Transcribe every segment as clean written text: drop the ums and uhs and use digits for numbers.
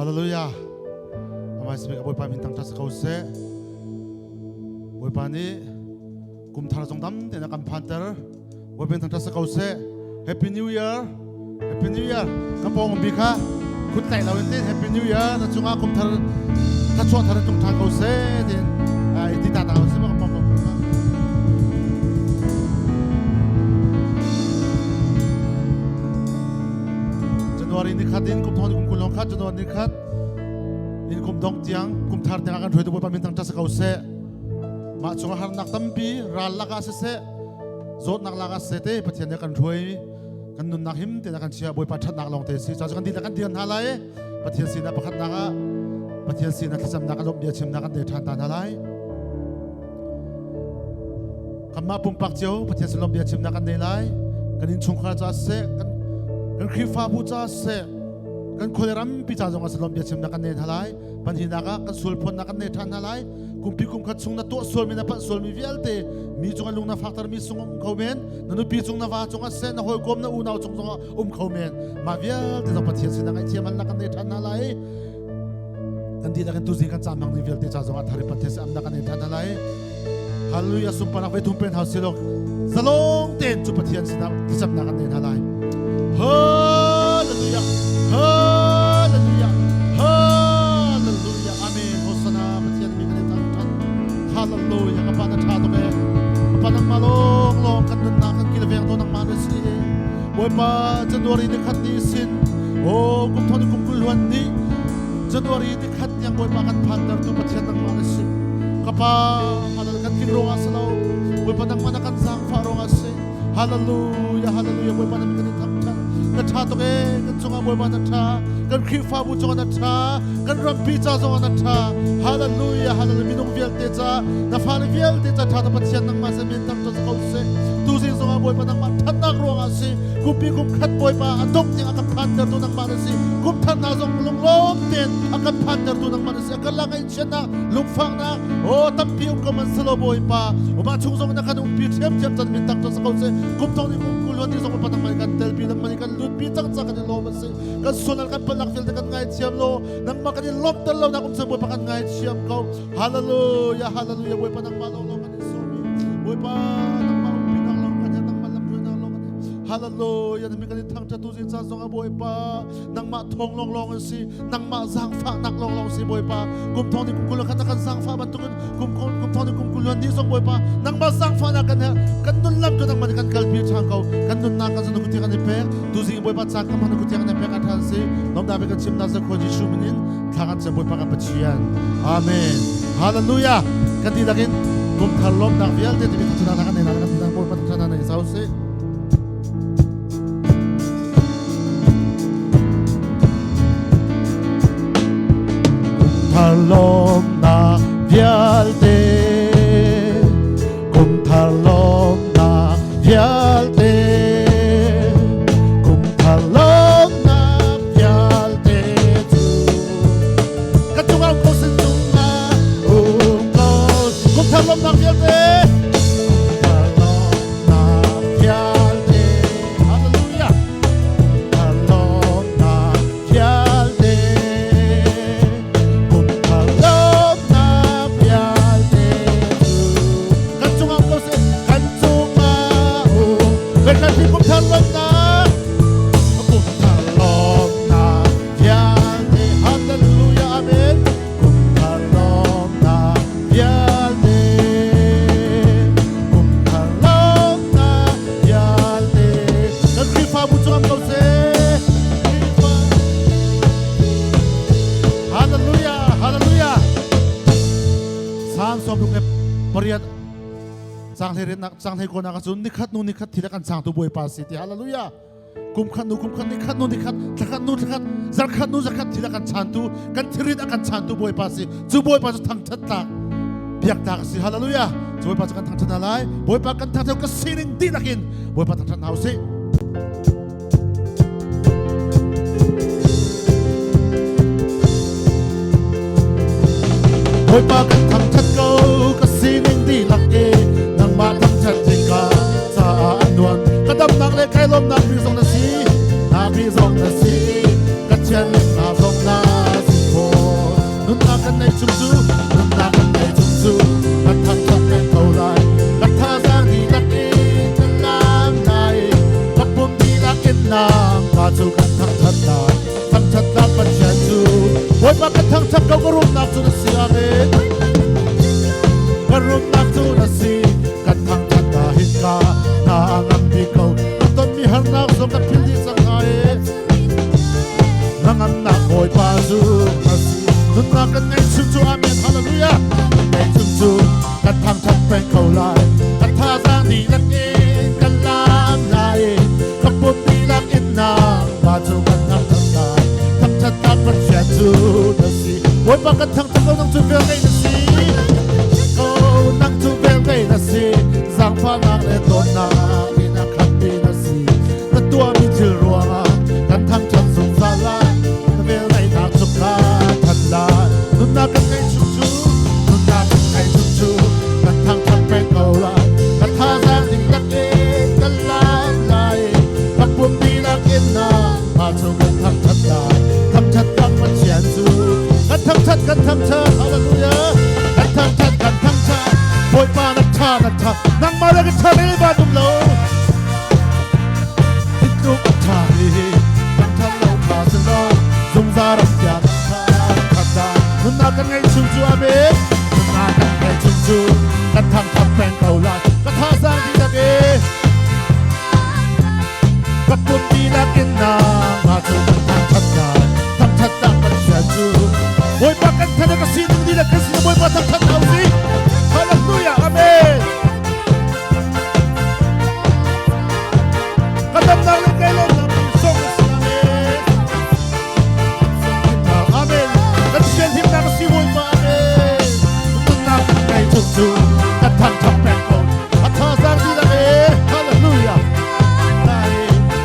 Hallelujah. Amai simi ka Bawipa min thangṭhat si ko seh. Bawipa nih kum thar zong dam tein a kan phanter. Bawipa min thangṭhat si ko seh. Happy New Year. Happy New Year. Kan pawng um bi kha khut tlaih lo in tin Happy New Year na cungah kum thar thlachuah thar in tlung ṭhan ko seh tin i ti ta ta ko seh kan pawng um kha. January ni khat in kum thong kum kul long khat January ni khat in kum dong tiang kum thar tiang kan hruaitu Bawipa min thangṭhat si ko seh. Mah chungah harnak tampi ral lakah siseh zawtnak lakah siseh te Pathian nih kan hruai kan nunnak him te kan chia Bawipa ṭhatnak lawng te si. Cu kan dihlak kan dir hna lai. Pathian sinah pakhatnak ah Pathian sinah thlacamnak a lawmh bia chimnak kan nei ṭhan ta hna lai. Kanmah pumpak cio Pathian sin lawmh bia chimnak kan nei lai. Kan innchungkhar caah siseh, kan kan Khrihfabu caah siseh, kan khual rampi ca zong ah lawmh bia chimnak kan nei hna lai. Pahnihnak ah kan sual phuannak kan nei ṭhan hna lai. Kumpi kum khat chung na tuah sualmi na palh sualmi vialte mi cung lung na faktermi sung um kho men, na nupi cung na va cung ah siseh, na hawikom na unau cung zong ah um kho men. Mah vialte zong Pathian sinah ngaihthiam halnak kan nei ṭhan hna lai. Kan dihlak in tuzing kan caan hmang ning vialte ca zong ah thari Pathian sin amnak kan nei ṭhan hna lai. Hallelujah sunparnak ve thum pen hau silok zalong tein cu Pathian sinah thlacamnak kan nei hna lai. Hallelujah. Hallelujah. Hallelujah. Amen. Hosanna Pathian mi kan i thang ṭhan. Hallelujah. Ka pa na ṭha tuk e. Ka pa nangmah lawng lawng kan nunnak kan kilveng to nangmah na si. Bawipa January ni khat ni sin o kum thon kum kul luan ni January ni khat tiang Bawipa kan phantertu Pathian nangmah na si. Ka pa halal kan tling ruangah si lo. Bawipa nangmah na kan zaangfah ruangah si. Hallelujah, hallelujah. Bawipa na min kan i thangṭhat. Na ṭha tuk ee. Kan cungah Bawipa na ṭha. Kan Khrihfabu cungah na ṭha. Kan rampi ca zongah na ṭha. Hallelujah, hallelujah. Minung vialte ca, na fale vialte ca ṭha na Pathian nangmah sin min thangṭhat si ko seh. Tuzing zongah Bawipa nangmah ṭhatnak ruangah si. Kumpi kum khat Bawipa a dongh tiang a kan phantertu nangmah na si. Kum thar hna zong lunglawm tein a kan phantertu nangmah na si. A kan lak ngaihchiatnak, lungfaknak, o tampi um ko man selo Bawipa. Mah chung zong na kan umpi ṭhiamṭhiam can min thangṭhat si ko seh. Kum thong ni kum kul ni zong Bawipa nangmah kan telpi nangmah kan lutpi cang ca kan i lawm a si. Kan sualnak kan palhnak vialte kan ngaithiam law nangmah kan i lawmhter lo nak um seh Bawipa kan ngaithiam ko. Hallelujah, hallelujah Bawipa nangmah lawnglawng kan i sawm i Bawipa nangmah umpinak lawng kan herh nangmah lamhruainak lawng kan herh. Hallelujah na min kan i thangṭhat tu zing caan zong ah Bawipa nangmah thawng lawnglawng an si nangmah zaangfahnak lawnglawng si Bawipa kum thong ni kum kul khat kan zaangfah bantukin kum kum thong ni kum kul ni zong Bawipa nangmah zaangfahnak kan herh kan nun lam cu nangmah nih kan kalpi ṭhan ko kan nunnak kan zanu kutiang kan i pek tuzing Bawipa caan kan hman kutiang kan i pek a ṭhan si lawmda kan chimnak sa khua Jesuh min in thla kan cam Bawipa kan Pathian Amen Hallelujah kan dihlak in kum thar lawmnak vialte timi thangṭhatnak kan nei kan dihlak Bawipa thangṭhatnak nei zau sih Kum thar lawmnak vialte kum thar lawmnak vialte kum thar lawmnak vialte cu kan cungah um ko sin cungah um ko kum thar lawmnak vialte kum thar lawmnak vialte hallelujah kum thar lawmnak vialte kum thar lawmnak vialte cu kan cungah um ko seh kan cungah um kan kum thar lawmnak kum thar lawmnak vialte hallelujah amen kum thar lawmnak vialte kum thar lawmnak vialte kan Khrihfabu cungah ko seh Hallelujah hallelujah Psalm 68 Sang hlei riatnak sang hlei kaw nak ahcun nikhat nu nikhat thil a kan changtu Bawipa si ti hallelujah kum khat nu kum khat ni khat nu ni khat thla khat nu thla khat zarh khat nu zarh khat thil a kan chantu kan thirit a kan chantu Bawipa si cu Bawipa cu thangthat tlak biak tlak a si hallelujah cu Bawipa cu kan thangthat hna lai Bawipa kan thangthat ka sining dihlak in Bawipa thangthat hna usih Bawipa kan thangthat ko ka sining dihlak in nangmah thangthat tikah caah an nuam ka damnak le kai lawmnak mi zong na si na mi zong na si ka thiannak zong na si. nangmah cu kan thangṭhat lai. Thangṭhatnak Pathian cu Bawipa kan thangṭhat ko, ka rumnak cu na si. Amen. Ka rumnak cu na si, kan thangṭhat na hinka na ngam bik ko. Ka tonmi harnak zong kan philh dih cang hna e. Na ngamnak Bawipa cu na si. Nunnak kan ngeih chung cu, amen, hallelujah. Ngeih chung cu kan thangṭhat peng ko lai. Kan thazaang dihlak in kan laam lai. Kan pum dihlak in nangmah cu kan thangṭhat lai. Thangṭhatnak Pathian cu na si. Bawipa kan thangṭhat ko, nang cu vel ngei na si. Ko nang cu vel ngei na si. Zaangfahnak le dawtnak in a khatmi na si. Na tuahmi thil ruangah kan thangṭhat zungzal lai. Na vel ngeihnak cu ka thanh lai. Nunnak kan ngeih chung cu, nunnak kan ngeih chung cu, kan thangṭhat peng ko lai. Ka thazaang dihlak in kan laam lai. Ka pum dihlak in nangmah cu kan thangṭhat lai. Thangṭhatnak Pathian cu kan thangṭhat, kan thangṭhat, hallelujah. Kan thangṭhat, kan thangṭhat. Bawipa na ṭha, na ṭha. Nangmah le ka ṭha le ba dum lo. Hitluk a ṭha hi kan ṭhat lo kha si lo. Zungzal ram tiang kan ṭha. Nunnak kan ngeih chung cu, amen. Nunnak kan ngeih chung cu kan thangṭhat peng ko lai. Ka thazaang dihlak e. Ka pum dihlak in nangmah cu kan thangṭhat lai. Thangṭhatnak Pathian cu Bawipa kan thanh ka sining dihlak kan sin Bawipa thangṭhat hna usih. Hallelujah. Amen. Ka damnak le kai lawmnak song a si. Amen. Amen. Kan sian himnak a si Bawipa. Amen. Nunnak kan ngei chung cu kan thangṭhat peng ko. A thazaang dihlak e. Hallelujah. Lai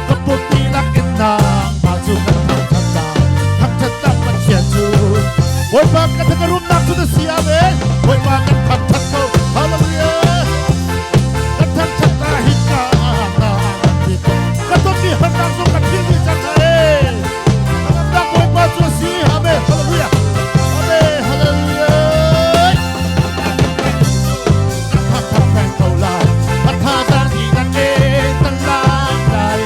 ka pum dihlak in nangmah cu kan thangṭhat lai. Thangṭhatnak Pathian cu Bawipa kan thang rumnak cu na si. Amen. Bawipa kan thangṭhat ko. Hallelujah. Kan thangṭhat na hinka na ka tonmi harnak zong kan philh dih cang hna e. Ngamnak Bawipa cu a si. Amen. Hallelujah. Amen. Hallelujah. Kan thangṭhat peng ko lai. Kan thazaang dihlak in kan laam lai.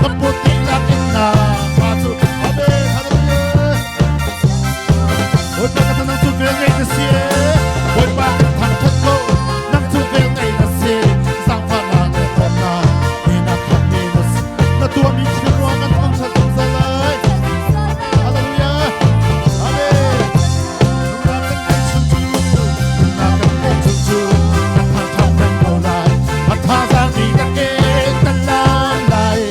Kan pum dihlak in nangmah cu. Amen. Hallelujah. Bawipa ka nang cu vel ngei na si e. Bawipa kan thangṭhat ko. Nang cu vel ngei na si. Zaangfahnak le dawtnak ni na khammi na si. Na tuahmi thil ruang kan thangṭhat zungzal lai. Hallelujah. Amen. Nunnak kan ngeih chung cu, nunnak kan ngeih chung cu, kan thangṭhat peng ko lai. A thazaang dihlak in kan laam lai.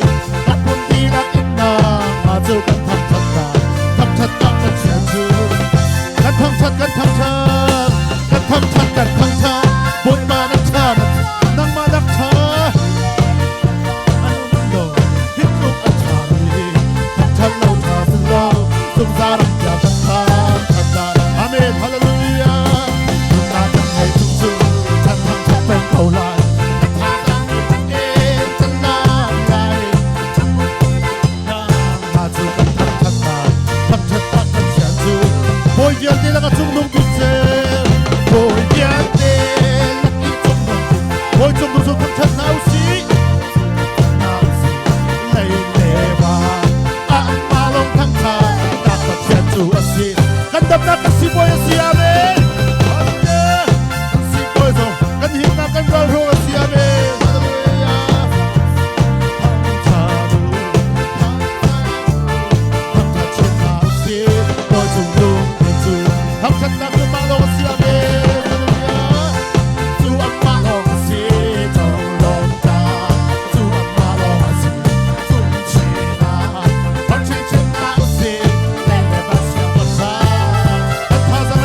Kan pum dihlak in nangmah cu kan thangṭhat lai. Thangṭhatnak Pathian cu kan thangṭhat, kan thangṭhat, kan thangṭhat, kan thangṭhat. Bawipa na ṭha, nangmah nak ṭha an um lo. Hi tluk a ṭha mi thangṭhat lo ṭha si lo. Zungzal ram tiang kan thangṭhat lai. Amen. Hallelujah. Nunnak kan ngei chung cu kan thangṭhat peng ko lai. Kan thazaang dihlak in kan laam lai. Nangmah cu kan thangṭhat lai. Thangṭhatnak Pathian cu Bawi vialte lakah cungnung bik cem. Bawi vialte lak i cungnung bik. Bawi cungnung cu thangṭhat hna usih. Hna usih. Lei le van ah anmah lawng thangṭhatnak Pathian cu a si. Kan damnak kan sibawi a si. Amen. Hallelujah. Kan sibawi zong kan himnak kan ralhruang a si. Amen. Hallelujah. Thangṭhat u, thangṭhat chin hna usih. Bawi cungnung bik cu thangṭhatnak cu mah lawng a si. Amen. Hallelujah. Cu anmah lawng a si. Conglawm ta. Cu anmah lawng a si. Cung chin ah thangṭhat chin hna usih. Lei le van siangpahrang. Kan thazaang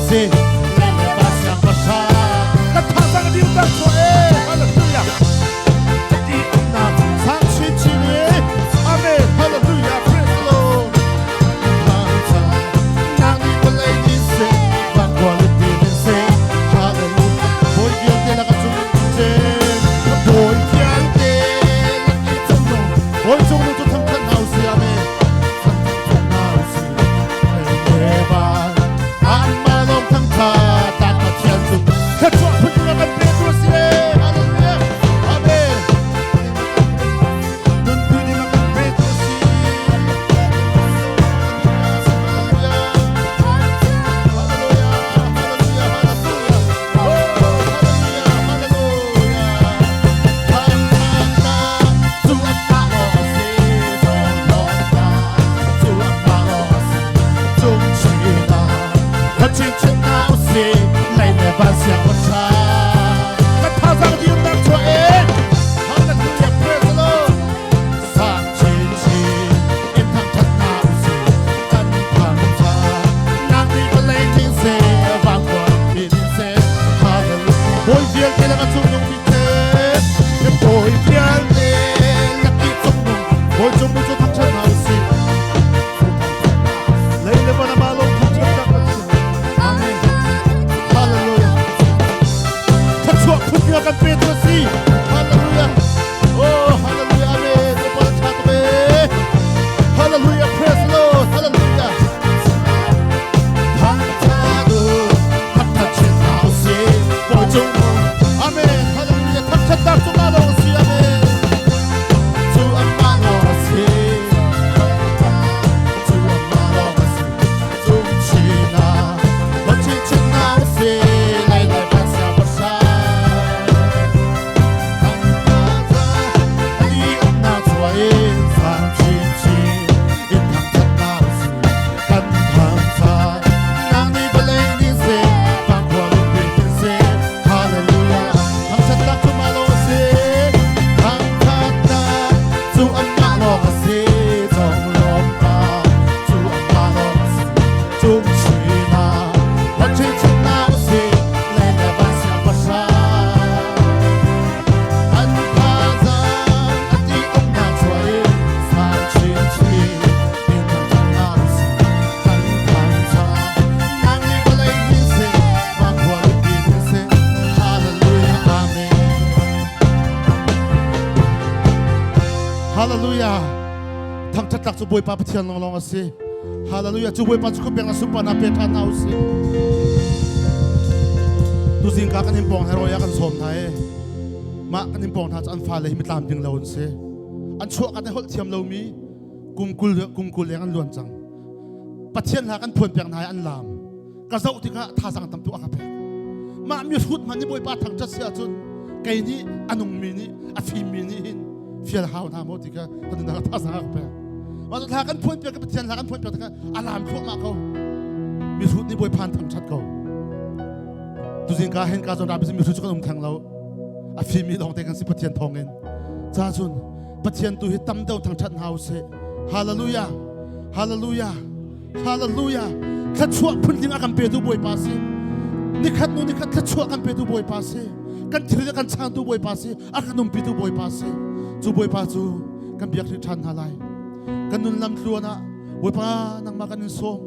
si lei le van siangpahrang kan thazaang a dir ter chuah e hallelujah ti umnak sang chinchin e amen hallelujah praise the Lord nang ni vawlei ni seh van quality ni seh hallelujah bawi vialte laka cung cem bawi vialte laki cung nung bawi cung nung cu thangthat hna usih amen thangthat hna usih Bawi vialte le ka cung nung bik te bawi vialte laki cung nung bawi cung nung cu thangṭhat hna usih lei le van ama lawng thangṭhat tak a si amen hallelujah thluachuah phun nga kan pe tu a si hallelujah oh hallelujah amen Bawipa na ṭha tuk ee hallelujah praise the Lord hallelujah thangṭhat u thangṭhat chin hna usih bawi cung nung amen hallelujah thangṭhat tak cu mah lawng a si amen cu anmah lawng a si cu anmah lawng a si cung chin ah bawi chinchin hna usih lei le van siangpahrang An thazaang a ti umnak chuah i sang chinchin in thangṭhatnak kan thangṭhat. Nang nih vawlei hin seh, van khua mipi hin seh, Hallelujah, Amen. Hallelujah. Thangṭhat tlak cu Bawipa Pathian lawnglawng a si. Hallelujah. Cu Bawipa cu khuapeng na sunparnak pe ṭhan hna usih. Tuzing ka kan in pawng he roya kan sawm hna e. Mah kan in pawng hna cu an fale hi mitlam ding lo an si. An chuah ka te holh thiam lomi kum kul kum kul leng an luan cang. Pathian hla kan phuan piak hna i an laam. Ka zoh tikah thazang tam tu a ka pek. Mah mi hrut hmanh nih Bawipa thangṭhat si ahcun kei nih a nungmi nih a fimmi nih hin fial hau hna maw ti kha ka nunnak thazang a ka pek. Mah hla kan phuan piak Pathian hla kan phuan piak tikah a laam thluahmah ko. Mi hrut nih Bawipa an thangṭhat ko. Tuzing ka hen ka zawn ra mi hrut cu kan um theng lo. A fimmi lawng te kan si Pathian thawngin. Ca cun Pathian tu hi tam deuh thangṭhat hna usih. Hallelujah. Hallelujah. Hallelujah. Thluachuah phun a kan petu Bawipa si. Nikhat nu nikhat thluachuah kan petu Bawipa si. Kan thil kan changtu Bawipa si. A kan umpitu Bawipa si. Cu Bawipa cu kan biak hrih ṭhan hna lai. Kan nun lam tluan ah Bawipa nangmah kan in sawm.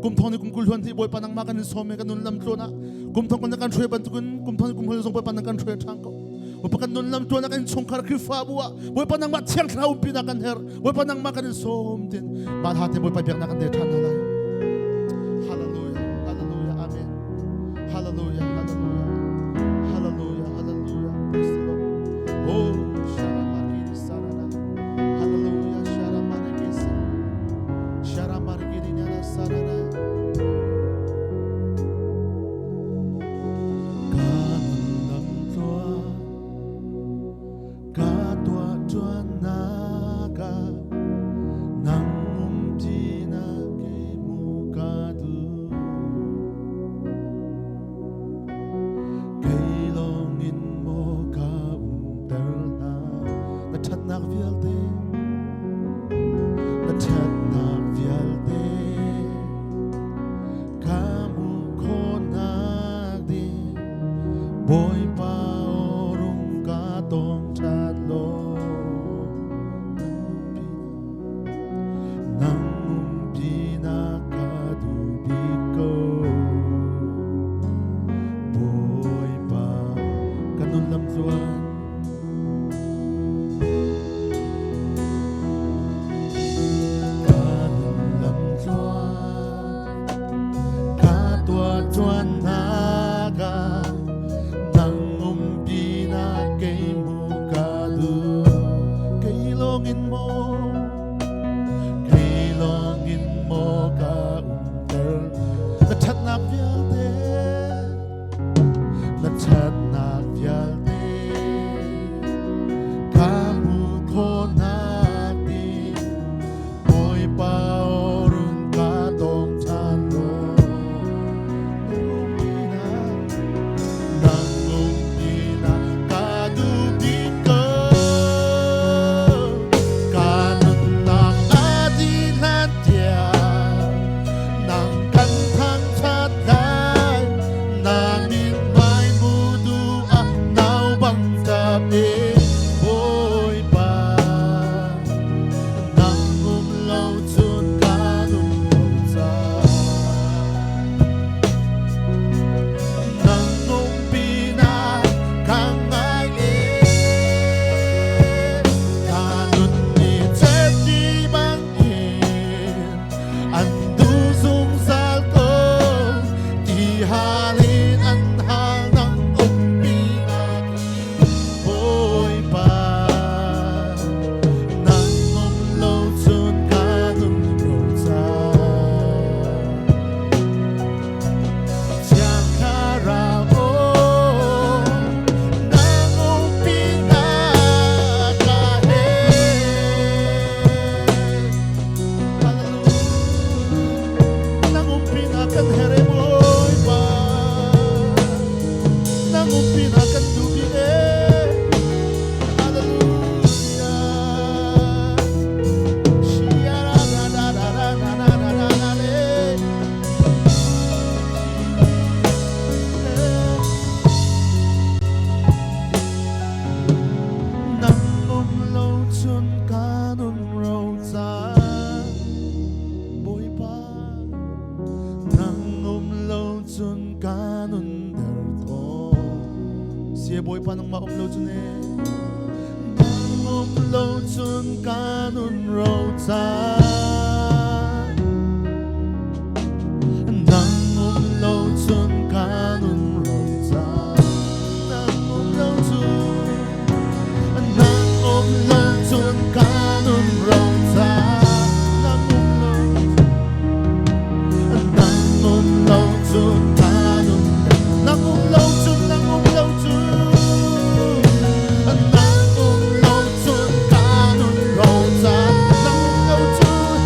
Kum thong ni kum kul huan hi Bawipa nangmah kan in sawm i kan nun lam tluan ah kum thong kan hruai bantukin kum thong ni kum hul zong Bawipa nang kan hruai ṭhan ko. Bawipa kan nun lam tuan kan chungkhar Khrihfabu ah Bawipa nangmah thiang thlarau umpi na kan herh Bawipa nangmah kan in sawm tin mah hla te Bawipa biaknak kan nei ṭhan hna lai Hallelujah Hallelujah Amen Hallelujah Hallelujah Hallelujah Hallelujah Praise the Lord Oh Sharamargini Sarana Hallelujah Sharamargisi Sharamargini Nana Sarana Ka tuah ṭuannak ah nang umṭinak in. Bawipa aw rung ka tong ṭhan law nang umpi na ka duh bik ko. Bawipa ka nun lam tluan ka nun lam tluan ka tua tuan nak ah nang umpi na kei mu ka duh. Kei lawng in maw, kei lawng in maw ka umter na ṭhatnak vialte, na ṭhatnak vialte ka hmu khawhnak ding. Bawipa aw rung ka tong ṭhan law nang umpinak ka duh bik ko. Ka nunnak a dih hlan tiang nang kan thangṭhat lai, na mithmai hmu duh ah nau bang ṭap e. Bawipa nang um lo cun ka nung ko cang. Nang umpinak ka ngai e, ka nun ni certi bangin an duh zungzal ko, ti hal in an hal nang umpinak. Bawipa nang um lo cun ka nun ro cang. Thiang Thlarau aw, nang umpinak ka he. Hallelujah. Nang umpinak kan here Bawipa, nang umpinak kan duh bik e. Hallelujah. Shia-ra-ra-ra-ra-ra-ra-ra-ra-ra. Nang um lo cun ka nun ro cang. Bawipa nang um lo cun ka nun der thaw sia. Bawipa nangmah um lo cun e, nang um lo cun ka nun ro cang. Nang um lo cun ka nun ro cang. Nang um lo cun, nang um lo cun ka nun ro cang. Nang um lo, nang um lo cun ka nun, nang um lo cun, nang um lo cun, nang um lo cun ka nun ro cang. Nang um lo cun,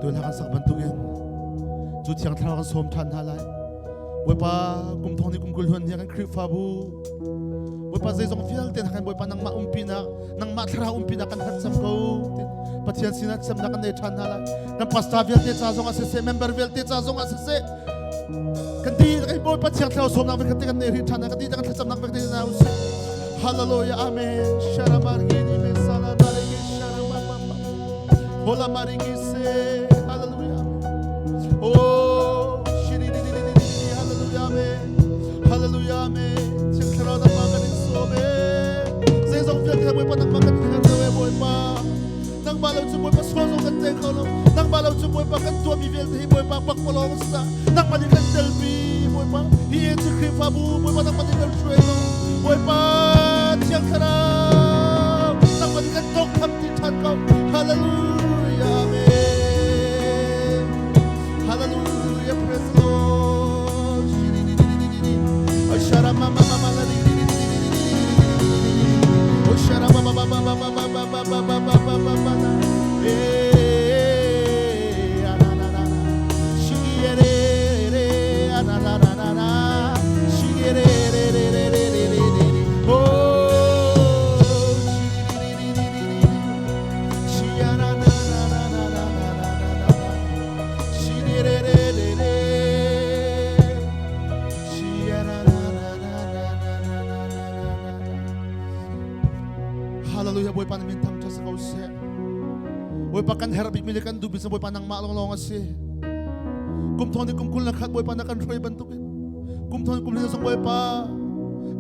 Tu hla kan sak bantukin cu thiang thlarau kan sawm ṭhan hna lai. Bawipa kum thong ni kum kul huan hi kan Khrihfabu Bawipa zeizong vialte kan Bawipa nangmah umpinak nangmah thlarau umpinak kan herh cem ko Pathian sinah cemnak kan nei ṭhan hna lai. Kan pastor vialte ca zong ah siseh, member vialte ca zong ah siseh, kan ti kan Bawipa thiang thlarau sawmnak vek kan nei rih ṭhan hna kan ti kan thlacamnak vek te hna usih. Hallelujah amen. Sharamargini me salamarigi sharamama. Hola marigi se. Hallelujah. Oh, shiri di di di di di hallelujah amen. Hallelujah amen. Thiang thlarau nangmah kan in sawm e. Zeizong vialte Bawipa nangmah kan in herh e Bawipa. Nangmah lo cu Bawipa sual zong kan tei kho lo. Nangmah lo cu Bawipa kan tuahmi vialte hi Bawipa pakpalawng sa. Nangmah nih kan telpi Bawipa. Hi cu Khrihfabu Bawipa nangmah nih kan hruai lo. Bawipa Thiang Thlarau nangmah nih kan tawktham ti ṭhan ko. Hallelujah. Amen. Hallelujah. Praise the Lord. Hallelujah Bawipa na min thangṭhat si ko seh. Bawipa kan herh bikmi le kan duhmi cu Bawipa nangmah lawnglawng a si. Kum thong ni kum 21 Bawipa na kan hruai bantukin kum thong kum li zong Bawipa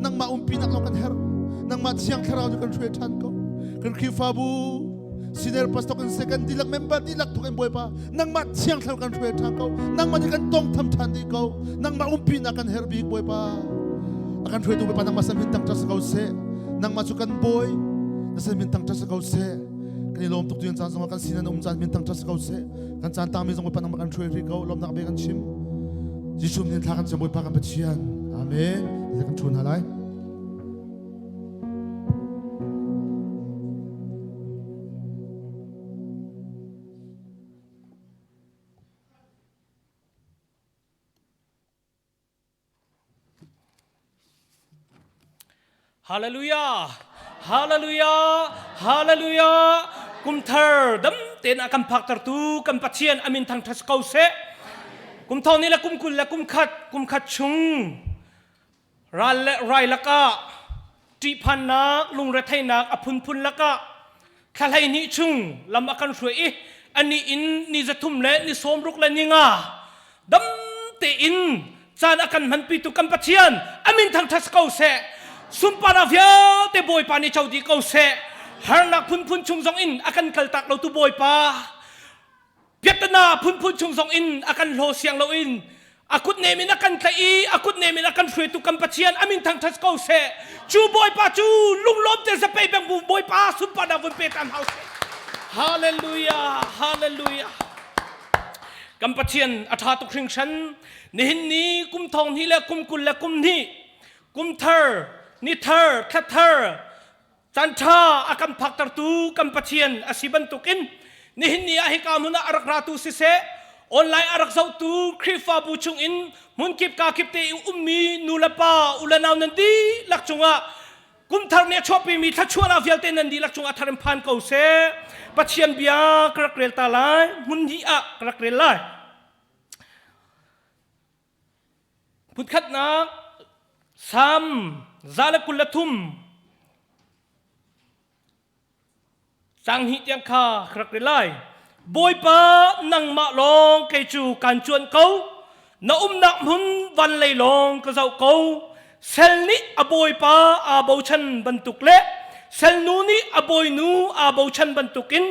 nangmah umpi nak lawng kan herh. Nangmah thiang thlarau nih kan hruai ṭhan ko. Kan Khrihfabu senior pastor kan second dihlak member dihlak thok in Bawipa nangmah thiang thlarau kan hruai ṭhan ko. Nangmah nih kan tong tham ṭhan dih ko. Nangmah umpi nak kan herh bik Bawipa. A kan hruaitu Bawipa nangmah san min thangṭhat si ko seh. Nangmah cu kan bawi na san min thangṭhat si ko seh. Kan i lawm tuk tu caan zongah kan sin an um caan min thangṭhat si ko seh. Kan caan tangmi zong Bawipa nangmah kan hruai rih ko. Lawmnak be kan chim. Jesuh min thla kan cam Bawipa kan Pathian. Amen. Kan ṭhu hna lai. Hallelujah! Hallelujah! Hallelujah! Kumthar dam tein a kan phaktertu kan Pathian amin thangṭhat ko seh. Kum thong ni le kum 20 le kum khat kum khat chung Ral le rai lakah ṭihphannak lungretheihnak a phunphun lakah thla 12 chung lam a kan hruai i anih in ni 300 le ni 60 le ni nga dam tein caan a kan hmanpitu kan Pathian a min thangṭhat ko seh. Sunparnak vialte Bawipa nih co dih ko seh. Harnak phunphun chung zong in a kan kaltak lotu Bawipa Piahtana phunphun chung zong in a kan hlaw siang loin a kut nem in a kan tlaih i a kut nem in a kan hruaitu kan Pathian a min thangṭhat ko seh. Cu Bawipa cu lunglawm te zapei beng bu Bawipa sunparnak vun pe tan hau seh. Hallelujah, hallelujah. Kan Pathian a ṭha tuk hringhran. Nihin ni kum thong hnih le kum 20 le kum hnih, kum thar, ni thar, thla thar, Caanṭha a kan phaktertu kan Pathian a si bantukin nihin ni ah hika hmun ah a rak ratu siseh, online a rak zohtu Khrihfabu chungin hmunkip kakip te i ummi nu le pa u le nau nan dihlak cungah kumthar nih a chuahpimi thluachuahnak vialte nan dihlak cungah thar in phan ko seh. Pathian bia ka rak rel ta lai, hmun hnih ah ka rak rel lai. Phunkhatnak Salm 123 caang hnih tiang kha ka rak rel lai. Bawipa nangmah lawng kei cu kaan cuanh ko. Na umnak hmun van lei lawng ka zoh ko. Sal nih a bawipa aa bochan bantuk le salnu nih a bawinu aa bochan bantukin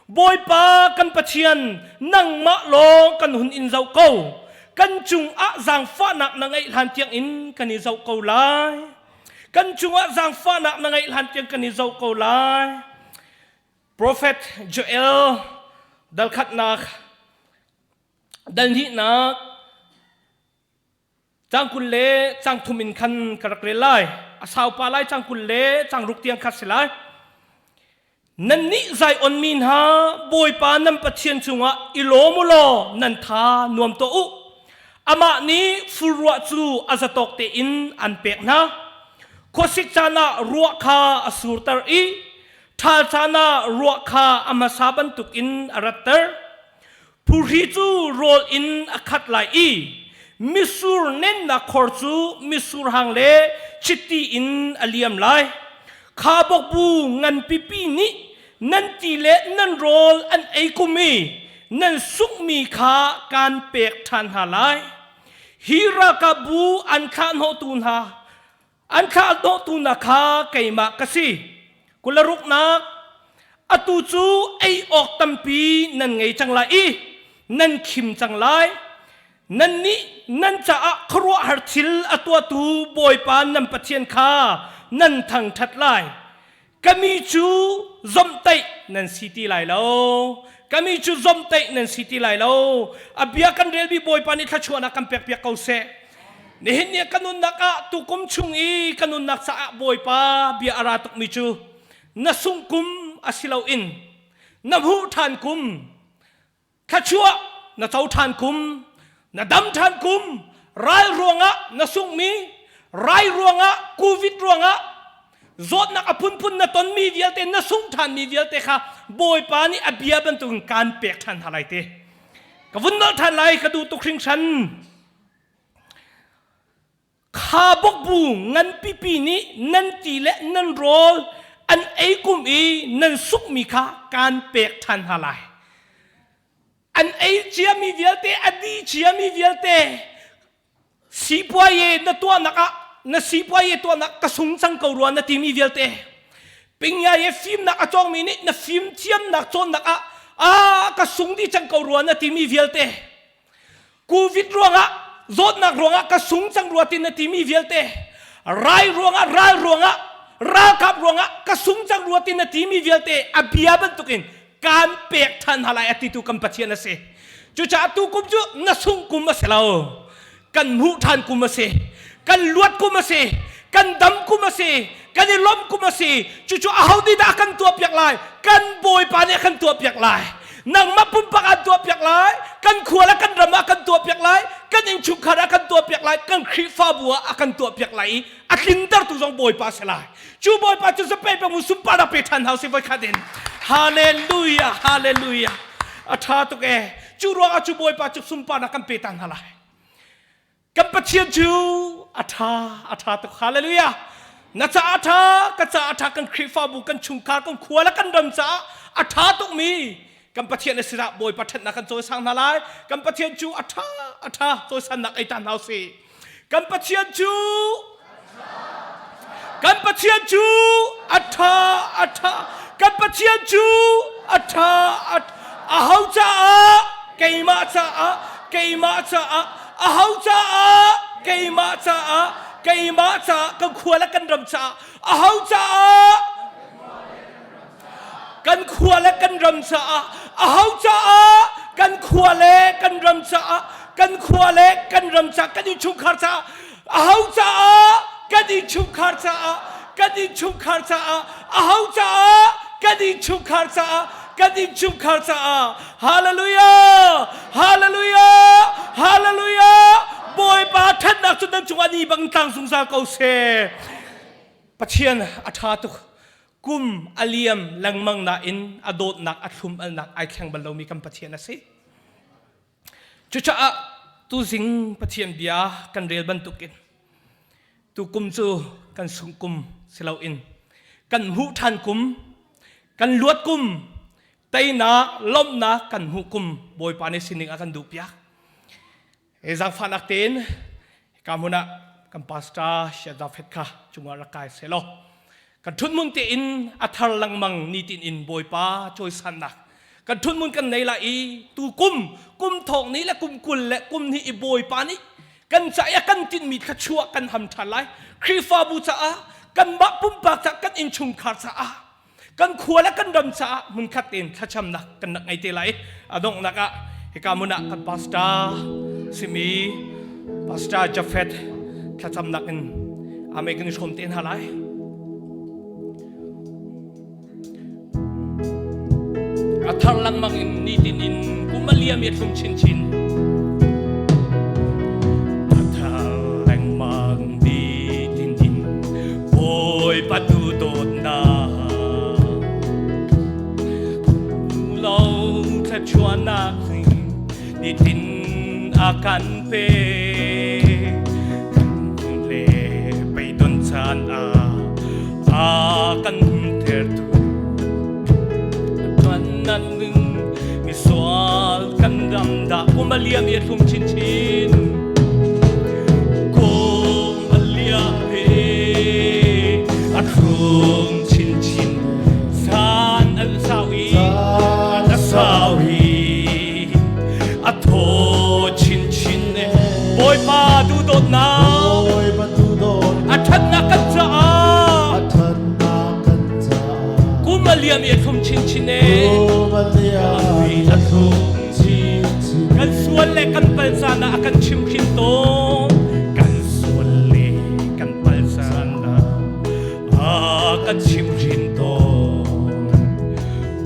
Bawipa kan Pathian nangmah lawng kan hun in zoh ko. Kan cungah zaangfahnak na ngeih hlan tiang in kan i zoh ko lai. Kan cungah zaangfahnak na ngeih hlan tiang kan i zoh ko lai. Prophet Joel dal khatnak dal hnihnak Cang 20 le cang thum in khan ka rak rel lai. A saupa lai cang 20 le cang ruk tiang kha si lai. Nannih Zion mi hna, Bawipa nan Pathian cungah i lawm u law nan tha nuam tuah u. Amah nih furruah cu a zatawk tein an pek hna. Khuasik caan ah ruah kha a surter i ṭhal caan ah ruah kha a hmasa bantukin a ratter. Phuhri cu rawl in a khat lai i mitsur nennak khor cu mitsur hang le chiti in a liam lai. Khaubawk bu nganpipi nih nan ti le nan rawl an ei kum i nan sunghmi kha kaan pek ṭhan hna lai. Hi ralkapbu an thlahhnawhtu hna an thlahhnawhtu hna kha keimah ka si. Kularuknak atu cu ei awk tampi nan ngei cang lai i nan khim cang lai. Nannih nan caah khuaruahhar thil a tuahtu Bawipa nan Pathian kha nan thangṭhat lai. Ka mi cu zomhtaih nan si ti lai lo. Ka mi cu zomhtaih nan si ti lai lo. A bia kan relmi Bawipa nih thluachuahnak kan pekpiak ko seh. Nihin ni ka nunnak ah tukum chung i ka nunnak caah Bawipa bia a ra tukmi cu na sungh kum a si loin na hmuh ṭhan kum Thluachuah na co ṭhan kum, na dam ṭhan kum, ral ruangah na sunghmi, rai ruangah, covid ruangah, zawtnak a phunphun na tonmi vialte, na sungh ṭhanmi vialte kha Bawipa nih a bia bantukin kaan pek ṭhan hna lai ti. Ka vun nolh ṭhan lai, ka duh tuk hringhran. Khaubawk bu nganpipi nih nan ti le nan rawl an ei kum i nan sukmi kha kaan pek ṭhan hna lai. An ei ciami vialte, a di ciami vialte, sipuaye na tuahnak ah na sipuaye tuahnak ka sung cang ko rua na timi vialte, pingyaye fimnak a cawngmi nih na fimthiamnak cawnnak ah ah ka sung dih cang ko rua na timi vialte, Covid ruangah zawtnak ruangah ka sung cang rua ti na timi vialte rai ruangah ral ruangah ralkap ruangah ka sung cang rua ti na timi vialte a bia bantukin kaan pek ṭhan hna lai a titu kan Pathian a si. Cucaah tu kum cu na sungh kum a si lo. Kan hmuh ṭhan kum a si. Kan luat kum a si. Kan dam kum a si. Kan i lawmh kum a si. Cucu aho nih dah a kan tuahpiak lai? Kan Bawipa nih a kan tuahpiak lai. Nangmah pumpak aan tuahpiak lai. Kan khua le kan ram ah kan tuahpiak lai. Kan innchungkhar ah kan tuahpiak lai. Kan Khrihfabu ah a kan tuahpiak lai i a tlintertu zong Bawipa a si lai. Cu Bawipa cu zapei peng mu sunparnak pe ṭhan hau si voikhat in. Hallelujah, hallelujah. A ṭha tuk ee. Cu ruangah cu Bawipa cu sunparnak kan pe ta hna lai. Kan Pathian cu a ṭha, a ṭha tuk. Hallelujah. Na caah a ṭha, ka caah a ṭha, kan Khrihfabu, kan chungkhar, kan khua le kan ram caah a ṭha tukmi kan Pathian a sinah Bawipa ṭhatnak kan cawisang hna lai. Kan Pathian cu a ṭha, a ṭha, cawisannak ei ta hna usih. Kan Pathian cu Kan Pathian cu a ṭha, a ṭha. Kan Pathian cu a ṭha, a aho caah keimah caah keimah caah aho caah keimah caah keimah caah kan khua le kan ram caah aho caah kan khua le kan ram caah aho caah kan khua le kan ram caah kan khua le kan ram caah kan innchungkhar caah aho caah kan innchungkhar caah kan innchungkhar caah aho caah kan innchungkhar caah kan innchungkhar caah hallelujah hallelujah hallelujah bawipa ṭhatnak cu nan cungah ni bang tlang zungzal ko seh Pathian a ṭha tuk kum a liam lengmang nain a dawtnak a thlum alnak ai thleng bal lomi kan Pathian a si. Cucaah tuzing Pathian bia kan rel bantukin tukum cu kan sungh kum si loin kan hmuh ṭhan kum, kan luat kum, teinak, lawmhnak kan hmuh kum Bawipa nih sining a kan duhpiak. Hi zaangfahnak tein hika hmun ah kan pastor Saya David kha cungah rak kai selaw kan ṭhutmun tein a thar lengmang nitin in Bawipa cawisannak kan ṭhutmun kan nei lai i tu kum kum thawk ni le kum 20 le kum hnih i Bawipa nih kan ca i a kan tinhmi thluachuah kan ham ṭhan lai Khrihfabu caah kanmah pumpak caah kan innchungkhar caah kan khua le kan ram caah hmunkhat tein thlacamnak kan rak ngei te lai a donghnak ah hika hmun ah kan pastor simi pastor Jafet thlacamnak in ame kan i hrawm te hna lai. thar lengmang in nitin in kum a liam i a thlum chinchin. A thar lengmang nitin in Bawipa tu dawtnak lo thluachuahnak nitin a kan pe. Le beidon caan ah a kan humtertu tuan ning misual kan ram dah kum a liam i a thlum chinchin. Kum a liam i a thlum chinchin. San an sau i a sau i a thaw chinchin. Bawipa duhdawtnak Bawipa duhdawtnak a ṭhatnak kan caah a ṭhatnak kan caah kum a liam i a thlum chinchin e kum a liam i a thlum chinchin kan sual le kan pal caan ah a kan chimhhrin tawn kan sual le kan pal caan ah a kan chimhhrin tawn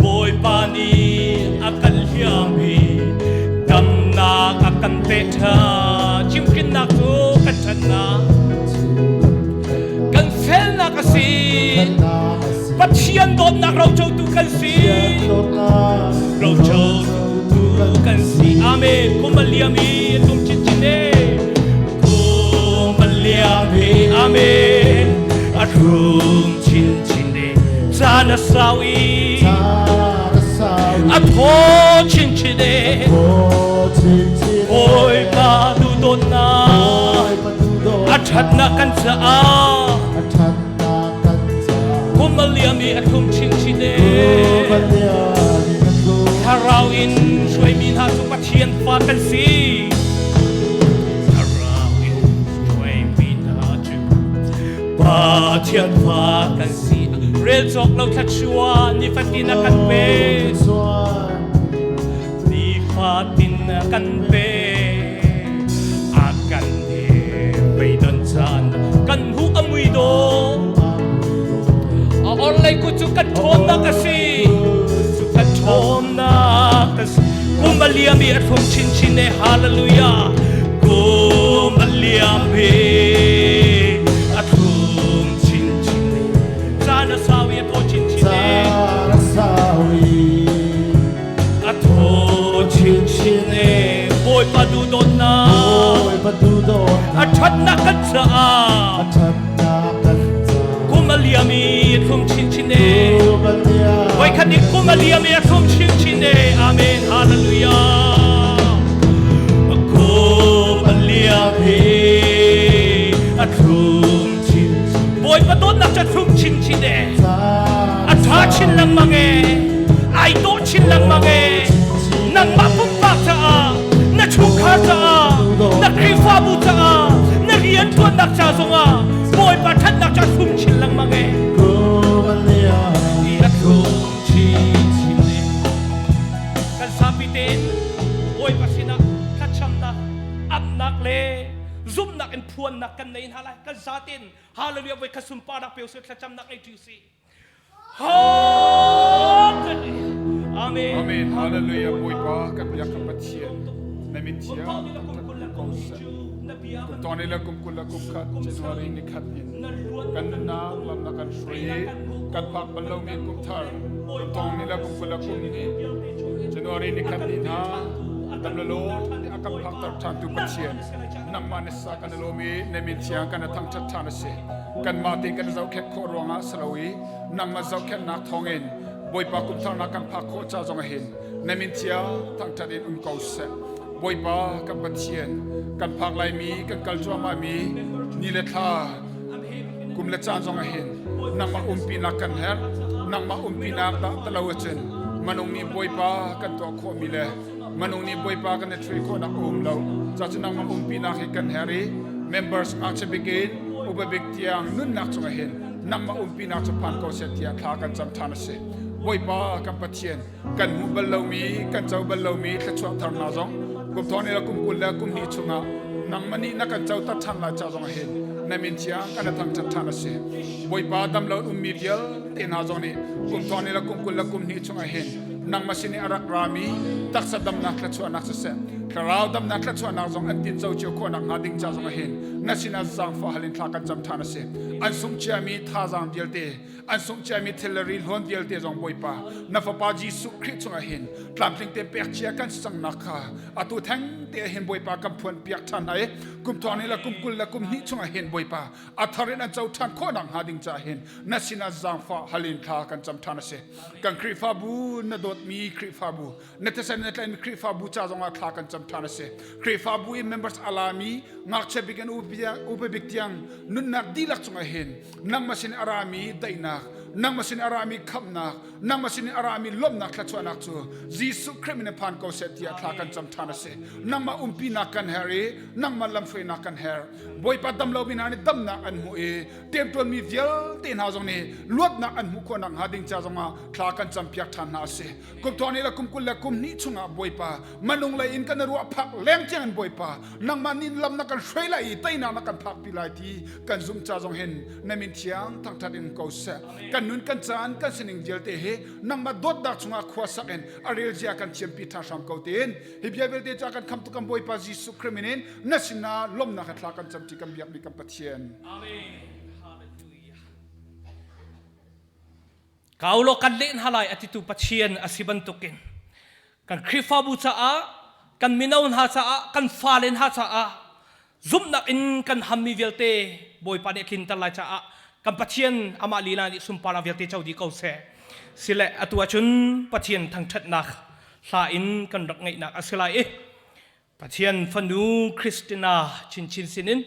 Bawipa nih a kan hliam i damnak a kan pek ṭhan. Chimhhrinnak cu kan ṭhatnak, kan felnak a si. Pathian dawtnak rocotu kan si. Rocotu kan si. Amen. Kum a liam i tum chinchin e. Kum a liam i amen. A rum chinchin e. Caan a sau i a thaw chinchin e. Bawipa duhdawtnak a ṭhatnak kan caah kum a liam i a thlum chinchin e. Thlarau in hruaimi hna cu Pathian fa kan si. Thlarau in hruaimi hna cu Pathian fa kan si. Rel cawk lo thluachuah nifatin a kan pek. Nifatin a kan pek. A kan hnem beidon caan kan hmuh a mui dawh. A orhlei kut cu kan ṭhawnnak a si. Cu kan ṭhawnnak a si. Kum a liam i a thlum chinchin e hallelujah. Kum a liam i a thlum chinchin e. Caan a sau i a thaw chinchin e. A thaw chinchin e. Bawipa duhdawtnak a ṭhatnak kan caah kum a liam i a thlum chinchin e. Voikhat in kum a liam i a thlum chinchin e. Amen. Hallelujah. Kum a liam i a thlum chin. Bawipa dawtnak cu a thlum chinchin e. A ṭha chin lengmang e. Ai dawh chin lengmang e. Nangmah pumpak caah, na chungkhar caah, na Khrihfabu caah, na rianṭuannak ca zongah Bawipa ṭhatnak cu a thlum chin lengmang e. I a thlum chinchin e. Kan zapi tein Bawipa sinah thlacamnak, apnak le zumhnak in phuannak kan nei hna lai. Kan zatein hallelujah voi khat sunparnak pe usih thlacamnak ngei ṭi usih. Amen. Amen. Hallelujah. Bawipa kan biak kan Pathian. Na min thiang thangṭhat ko seh. Kum tawne le kum 20 le kum khat January ni khat in kan nunnak lam na kan hruai i kan phak bal lomi kum thar kum thong ni le kum 20 le kum hnih January ni khat ni hna dam le lawm a kan phakter ṭhantu Pathian nangmah na sa kan i lawm i na min thiang kan i thangṭhat ṭhan a si. Kanmah tein kan zohkhenh khawh ruangah si lo i nangmah zohkhenhnak thawngin Bawipa kum tharnak kan phak khawh ca zong hin na min thiang thangṭhat in um ko seh. Bawipa kan Pathian kan phak laimi kan kal cuahmahmi ni le thla kum le caan zong hin nangmah umpinak kan herh nangmah umpinak dah talo ahcun manung nih Bawipa kan tuah khawhmi le manung nih Bawipa kan i ṭhui khawhnak a um lo ca cu nangmah umpinak hi kan herh i members ngakchia bik in upa bik tiang nunnak cungah hin nangmah umpinak cu phan ko seh tiah thla kan cam ṭhan a si Bawipa kan Pathian kan hmuh bal lomi kan co bal lomi thluachuah thar hna zong kum thong le kum 20 le kum hnih chungah nangmah nih na kan coter ṭhan lai ca zong hin na min thiang kan thangṭhat ṭhan a si Bawipa dam lo ummi vialte hna zong nih kum thong le kum 20 le kum hnih chungah hin. Nangmah sin i a rak rami taksa damnak thluachuahnak siseh, thlarau damnak thluachuahnak zong an tinco cio khawhnak hnga ding ca zong ah hin na sinah zaangfah hal in thla kan cam ṭhan a si. An sungh ciami thazaang vialte, an sungh ciami thil le ri hlawn vialte zong Bawipa, na Fapa Jesuh Khrih chungah hin tlamtling te pek cia kan si cangnak kha atu theng te ah hin Bawipa kan phuan piak ṭhan hna i kum thong ni le kum 20 le kum hnih chungah hin Bawipa a thar in an co ṭhan khawhnak hnga ding caah hin na sinah zaangfah hal in thla kan cam ṭhan a si. Kan Khrihfabu na dawtmi Khrihfabu na thisen na tlaimi Khrihfabu ca zongah thla kan cam ṭhan a si. Khrihfabu i members alami ngakchia bik in upa bik tiang nunnak dihlak cungah hin nangmah sin a rami daihnak nangmah sin a rami khamhnak nangmah sin a rami lawmhnak thluachuahnak cu Jesuh Khrih min in phan ko seh tiah thla kan cam ṭhan a si. Nangmah umpinak kan herh i nangmah lamhruainak kan herh. Bawipa damlomi hna nih damnak an hmuh i temtuanmi vialte hna zong nih luatnak an hmuh khawh nakhnga ding ca zongah thla kan campiak ṭhan hna a si. Kum thong ni le kum 20 le kum hnih chungah Bawipa manung lei in kan ruah phak leng tiang in Bawipa nangmah nih lam na kan hruai lai i teinak na kan phakpi lai ti kan zumh ca zong hin na min thiang thangṭhat in ko seh. Kan nun kan caan kan sining vialte hi nangmah dawtnak chungah khua sak in a rel zia kan thiampi ṭha hram ko tiin hi bia vialte ca kan khamtu kan Bawipa Jesuh Khrih min in na sinah lawmhnak he thla kan camṭi kan biakmi kan Pathian. Amen. Hallelujah. Kau law kan leh hna lai a titu Pathian a si bantukin kan Khrihfabu caah kan mino hna caah kan fale hna caah zumhnak in kan hammi vialte Bawipa nih a tlinter lai caah kan Pathian amah lila nih sunparnak vialte co dih ko seh. Sile atu ahcun Pathian thangṭhatnak hla in kan rak ngeihnak a si lai i Pathian fanu Christina chinchin sinin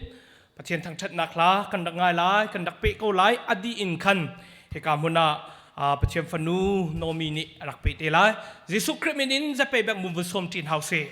Pathian thangṭhatnak hla kan rak ngai lai, kan rak peh ko lai. A dih in khan hika hmun ah Pathian fanu Nomi nih a rak peh te lai. Jesuh Khrih min in zapei bek mum vun sawm ṭin hau si.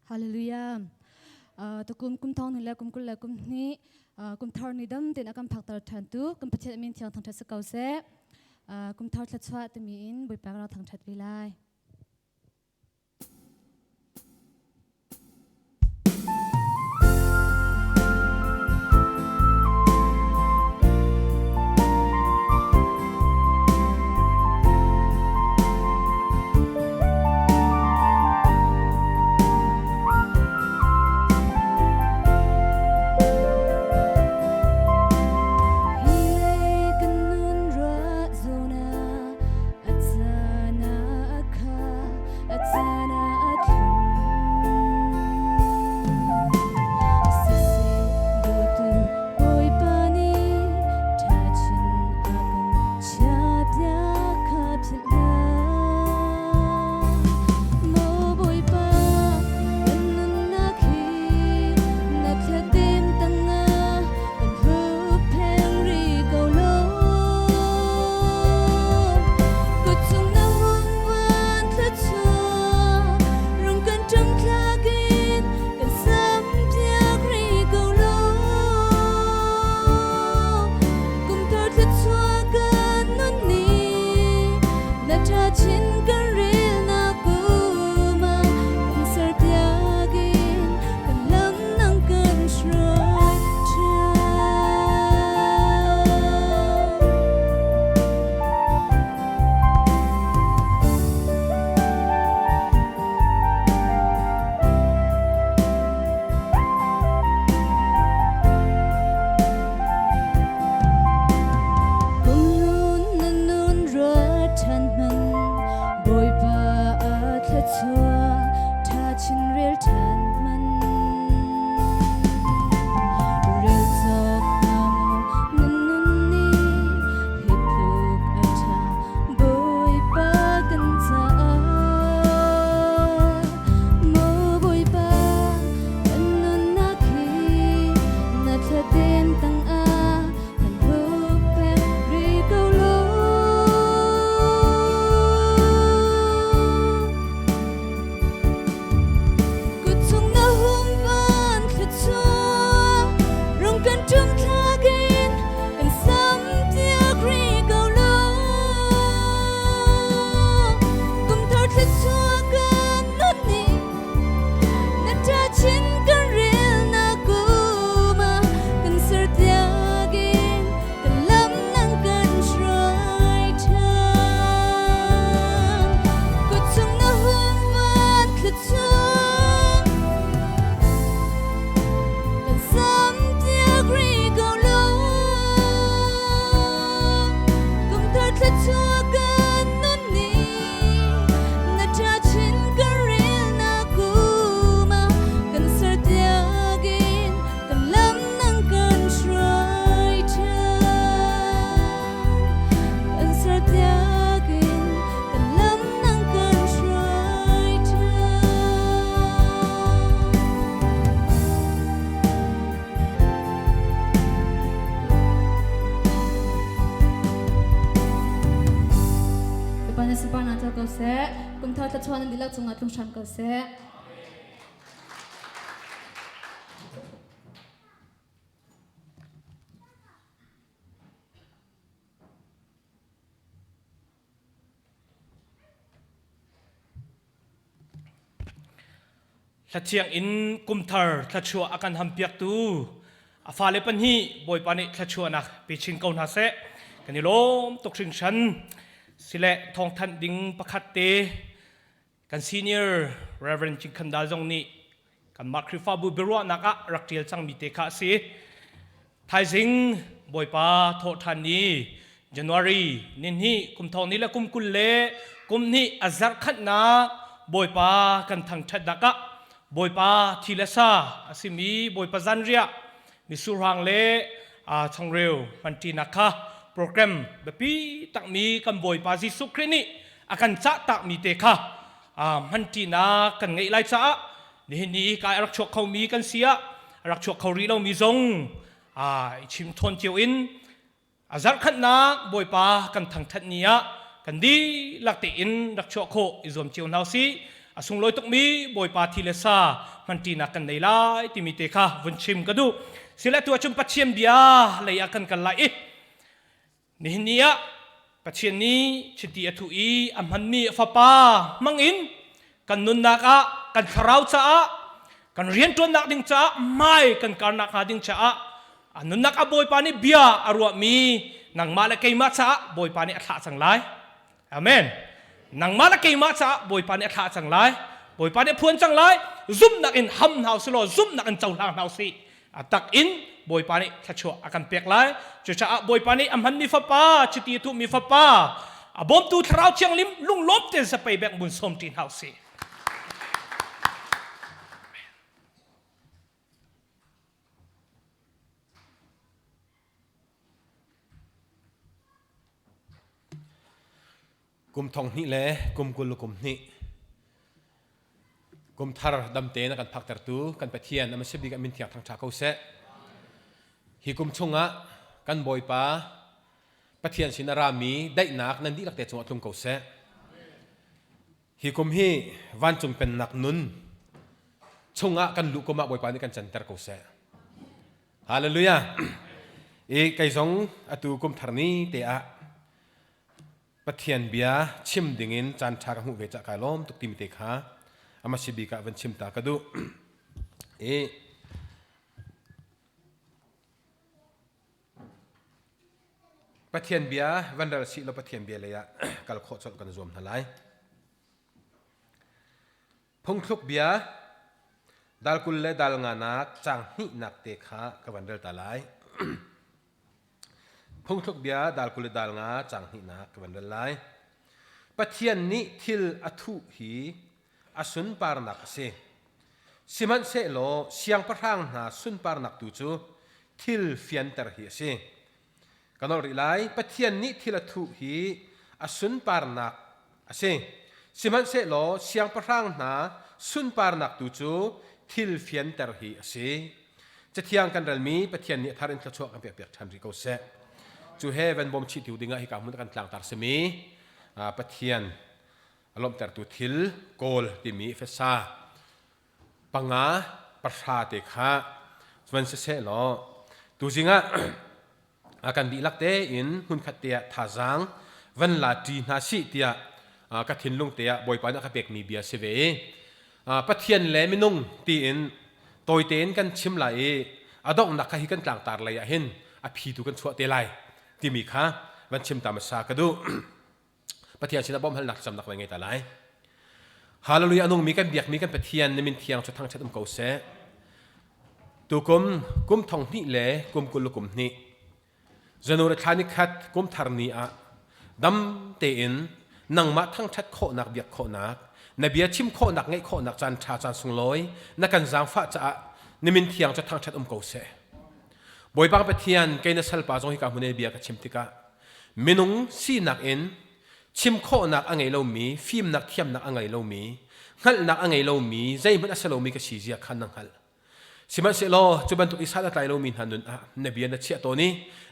Hallelujah. Tukum kum thong ni le kum 20 le kum hnih kum thar ni dam ten a kan phakter ṭhan tu kan Pathian min thiang thangṭhat si ko seh. Kum thar thluachuah timi in Bawipa kan rak thangṭhat ve lai. Hlathiang in kumthar thluachuah a kan hampiaktu a fale pahnih Bawipa nih thluachuahnak pe chin ko hna seh. Kan i lawm tuk hringhran. Sile thawngthanh ding pakhat te kan senior Reverend Cingkhan Dal zong nih kanmah Khrihfabu biaruahnak ah rak ṭial cangmi te kha a si. Thaizing Bawipa thawhṭhan ni January nihnih kum thong ni le kum 20 le kum hnih a zarh khatnak Bawipa kan thangṭhatnak ah Bawipa thi le sa a simi Bawipa zanriah misurhang le changreu hmanṭinak kha program biapi takmi kan Bawipa Jesuh Khrih nih a kan cah takmi te kha hmanṭinak kan ngeih lai caah nihin ni kai a rak chuak khomi kan si ah a rak chuak kho rih lomi zong i chim thawn cio in a zarhkhatnak Bawipa kan thangṭhat ni ah kan dihlak tein rak chuah khawh i zuam cio hna usih. A sunglawi tukmi Bawipa thi le sa hmanṭinak kan nei lai timi te kha vun chim ka duh. Sile tu ahcun Pathian bia lei ah kan kal lai i nihin ni ah Pathian nih chiti a thuh i a hmanmi a fapa hmangin kan nunnak ah kan thlarau caah kan rianṭuannak ding caah hmai kan karnak hnga ding caah a nunnak ah Bawipa nih bia a ruahmi nangmah le keimah caah Bawipa nih a thlah cang lai. Amen. Nangmah le keimah caah Bawipa nih a thlah cang lai. Bawipa nih a phuan cang lai. Zumhnak in ham hna usih law zumhnak in cohlang hna usih. A tak in Bawipa nih thluachuah a kan pek lai. Cucaah Bawipa nih a hmanmi fapa, chiti a thuhmi fapa, a bawmtu Thlarau Thianghlim lunglawm tein sapei bek mun sawm ṭi hna usih. Kum thong hnih le kum 20 le kum hnih kum thar damte na kan phaktertu kan Pathian a si bik a min thiang thangṭha ko seh. Hi kum chungah kan Bawipa Pathian sin a rami daihnak nan dihlak te cungah tlung ko seh. Hi kum hi vancung pennak nun chungah kan luh kum ah Bawipa nih kan canter ko seh. Hallelujah. I kei zong atu kum thar ni te ah Pathian bia chim dingin caan ṭha ka hmuh ve cah kai lawm tuk timi te kha ama si bik ah van chim ta ka duh. I Pathian bia van rel sih law Pathian bia lei ah kal khawh colh kan zuam hna lai. Phungthluk bia dal 20 le dal nganak caang hnihnak te kha ka van rel ta lai. Phungthluk bia dal 20 le dal nga caang hnihnak ka van rel lai. Pathian nih thil a thuh hi a sunparnak a si. Sihmanhsehlaw siangpahrang hna sunparnak tu cu thil fianter hi a si. Ka nolh rih lai. Pathian nih thil a thuh hi a sunparnak a si. Sihmanhsehlaw siangpahrang hna sunparnak tu cu thil fianter hi a si. Cathiang kan relmi Pathian nih a thar in thluachuah kan pekpiak ṭhan rih ko seh. Cu he van bawm chih tiu dingah hika hmun kan tlangtar simi Pathian a lawmhtertu thil kawl timi Efesa panga pahra te kha van siseh law tuzing ah a kan dihlak tein hmunkhat te ah thazaang van la ṭi hna sih tiah ka thinlung te ah Bawipa nih a ka pekmi bia si ve i Pathian le minung tiin tawi tein kan chim lai i a donghnak kha hi kan tlangtar lei ah hin a phi tu kan chuah te lai timi kha van chim ta hmasa ka duh. Pathian sinah bawmhhalnak thlacamnak vai ngei ta lai. Hallelujah a nungmi kan biakmi kan Pathian na min thiang cu thangṭhat um ko seh. Tukum kum thong hnih le kum 20 le kum hnih January thla ni khat kum thar ni ah dam tein nangmah thangṭhat khawhnak biak khawhnak na bia chim khawhnak ngeih khawhnak caan ṭha caan sunglawi na kan zaangfah caah na min thiang cu thangṭhat um ko seh. Bawipa Pathian kei na salpa zong hika hmun i bia ka chim tikah Minung sinak in chim khawhnak a ngei lomi, fimnak thiamnak a ngei lomi, hngalhnak a ngei lomi, zeihmanh a si lomi ka si zia kha na hngalh. Sihmanhsehlaw cu bantuk i san a tlai lomi hna nun ah na bia na chiah tawn i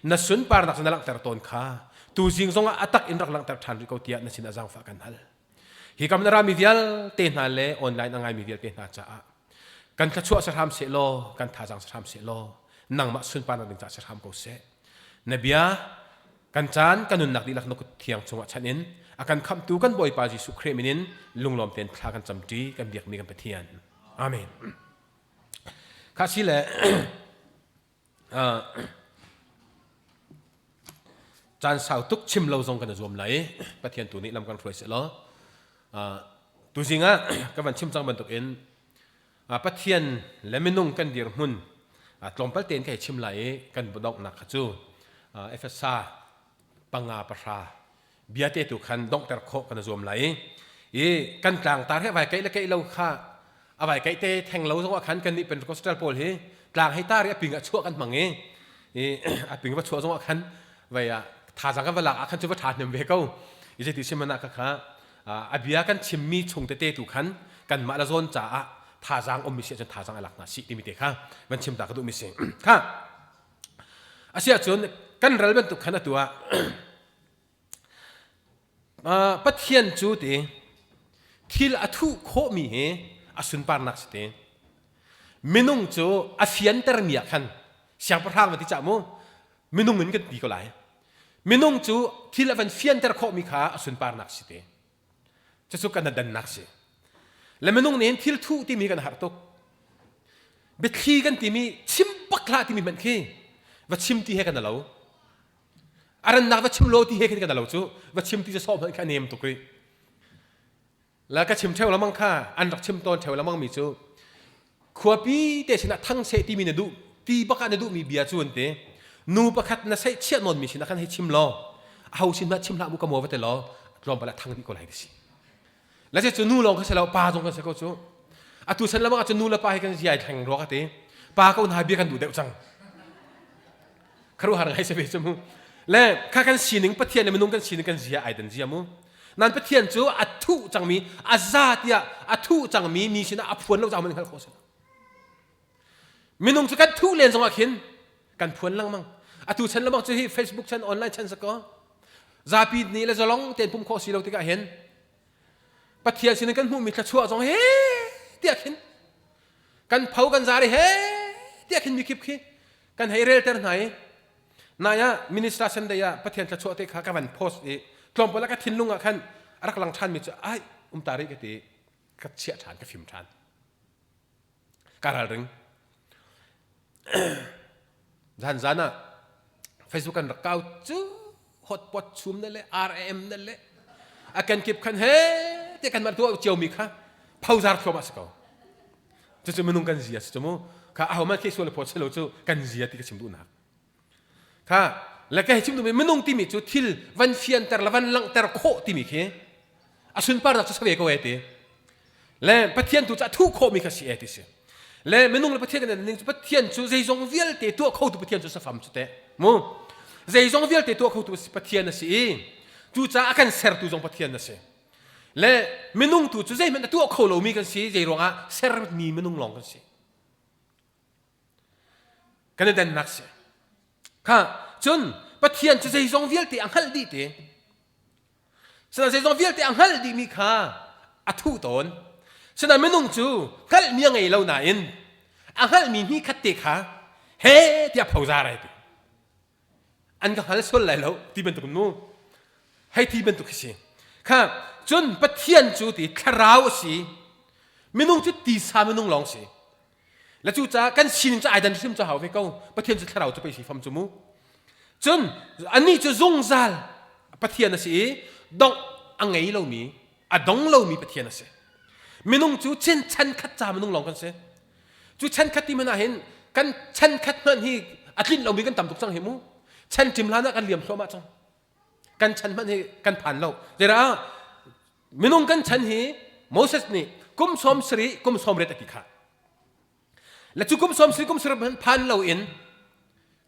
na sunparnak cu na langhter tawn kha tuzing zongah a tak in rak langhter ṭhan rih ko tiah na sinah zaangfah kan hal. Hi kam na rami vialte hna le online a ngaimi vialte hna caah kan thluachuah si hram seh law kan thazaang si hram seh law nangmah sunparnak ding caah si hram ko seh. Na bia kan caan kan nunnak dihlak na kut thiang chungah chanh in a kan khamhtu kan Bawipa Jesuh Khrih min in lunglawm tein thla kan camṭi kan biakmi kan Pathian. Amen. Kha si le caan sau tuk chim lo zong kan i zuam lai Pathian tu nih lam kan hruai seh law tuzing ah ka van chim cang bantukin Pathian le minung kan dirhmun tlawmpal tein ka hei chim lai i kan donghnak kha cu Efesa panga pahra bia te tu khan donghter khawh kan i zuam lai i kan tlangtar he vai keih le keih lo kha a vai keih te theng lo zong ah khan kan nih Pentecostal pawl hi tlang hei tar i a ping ah chuah kan hmang i i a ping va chuah zong ah khan vai ah thazaang kan va lak ah khan cu va tha hnem ve ko i zeiti si man ah kha kha a bia kan chimmi chung tete tu khan kanmah la zawn caah thazaang ummi si ahcun thazaang a lak hna sih timi te kha van chim ta ka duhmi si kha asiahcun kan ral bantuk khan atu ah Pathian cu ti. Thil a thuh khawhmi hi a sunparnak si te. Minung cu a fiantermi ah khan siangpahrang va ti cah mu minung in kan ti ko lai. Minung cu thil a van fianter khawhmi kha a sunparnak si te. Cucu kan dannak si. Le minung nih hin thil thuh timi kan har tuk. Biathli kan timi chim bak hlah timi hmanh khi va chim ti he kan lo. A rannak va chim lo ti he khin kan lo cu va chim ti cu sawh hmanh kha a nem tuk rih. La ka chim theo lamang kha an rak chim tawn theo lamang mi cu khuapi te sinah thang seh timi na duh ti bak ah na duhmi bia cu an ti nu pakhat na seih chiah nawn mi sinah khan hei chim law aho sin hmah chim hlah mu ka maw va ti law tlawmpal ah thang dih ko lai ti si la cu nu lawng kha si lo pa zong kan si ko cu atu san lamang ah cun nu le pa hi kan ziai thleng rua ka ti pa ko hna bia kan duh deuh cang kharu har ngai se ve cu mu le kha kan sining pathian le minung kan sining kan zia ai dan zia mu nan pathian cu a thuh cangmi a za tiah a thuh cangmi mi sinah a phuan lo caah man hngalh khawh si minung cu kan thuh len zongah khin kan phuan lengmang atu chan lamang cu hi facebook chan online chan sako zapi nih le zalong ten pum khawh si lo tikah hin pathian sin kan hmuhmi thluachuah zong he tiah khin kan pho kan zari he tiah khin mikip khi kan hei relter hna i nai ah minister Sunday ah Pathian thluachuah te kha ka van post i tlawmpal ah ka thinlung ah khan a rak lang ṭhan mi cu ai um ta rih ka ti ka chiah ṭhan ka fim ṭhan ka ralring zan zan ah Facebook kan rak kau cu hotpot chum na le RAM na le a kan kip khan he te kan mah tuah cio mi kha phozar thluahmah si ko cucu minung kan zia si cu mu kha ahohmanh khi sual phawt si lo cu kan zia ti ka chim duhnak kha le ka hei chim duhmi minung timi cu thil van fianter le van langhter khawh timi khi a sunparnak cu save ko e ti le Pathian tu cu a thuh khawhmi kha si e ti si le minung le Pathian kan ning cu Pathian cu zeizong vialte tuah khotu Pathian cu safam cu teh mu zeizong vialte tuah khotu Pathian a si i cucaah a kan sertu zong Pathian a si le minung tu cu zeihmanh a tuah kho lomi kan si zei ruangah sermi minung lawng kan si kan i dannak si kha cun Pathian cu zeizong vialte a hngalh dih te Sinain zeizong vialte a hngalh dihmi kha a thuh tawn. Sinain minung cu hngalhmi a ngei lo nain a hngalhmi hni khat te kha he tiah phozar ai ti. An ka hngal sual lai lo ti bantuk mu. Hei ti bantuk khi si. Kha cun Pathian cu ti thlarau a si. Minung cu tisa minung lawng si. Le cucaah kan sining cu ai dan hrim cu hau ve ko. Pathian cu thlarau cu pei si fam cu mu. Cun anih cu zungzal Pathian a si i dongh a ngei lomi, a dong lomi Pathian a si. Minung cu chin chan khat ca minung lawng kan si. Cu chan khat ti hmanh ah hin kan chan khat hmanh hi a tlinh lomi kan tam tuk cang hi mu. Chan ṭim hlan ah kan liam thluahmah cang. Kan chan hmanh hi kan phan lo. Zeirah Minung kan chan hi Moses nih kum sawm sarih kum sawm riat a ti kha. Le cu kum sawm sarih kum sarih hmanh phan loin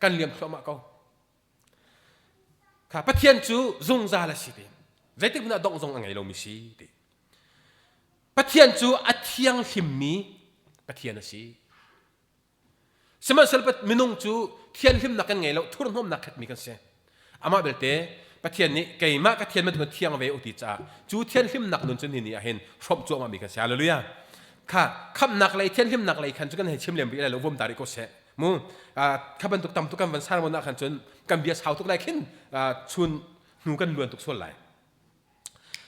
kan liam thluahmah ko. Kha Pathian cu zungzal a si ti. Zeitik hmanh ah dongh zong a ngei lomi si ti. Pathian cu a thianghlimmi Pathian a si. Sihmanhsehlaw minung cu thianhlimnak kan ngei lo, thurhnawmnak khatmi kan si. Amah belte Pathian nih keimah ka thian bantukin thiang ve u ti caah cu thianhlimnak nun cu ni ni ah hin hrawmh cuahmah mi kan si. Hallelujah. Kha khamhnak lei thianhlimnak lei khan cu kan hei chim lem rih lai lo vom ta rih ko seh. Mu kha bantuk tam tuk kan van sermon ah khan cun kan bia sau tuk lai khin chun hnu kan luan tuk sual lai.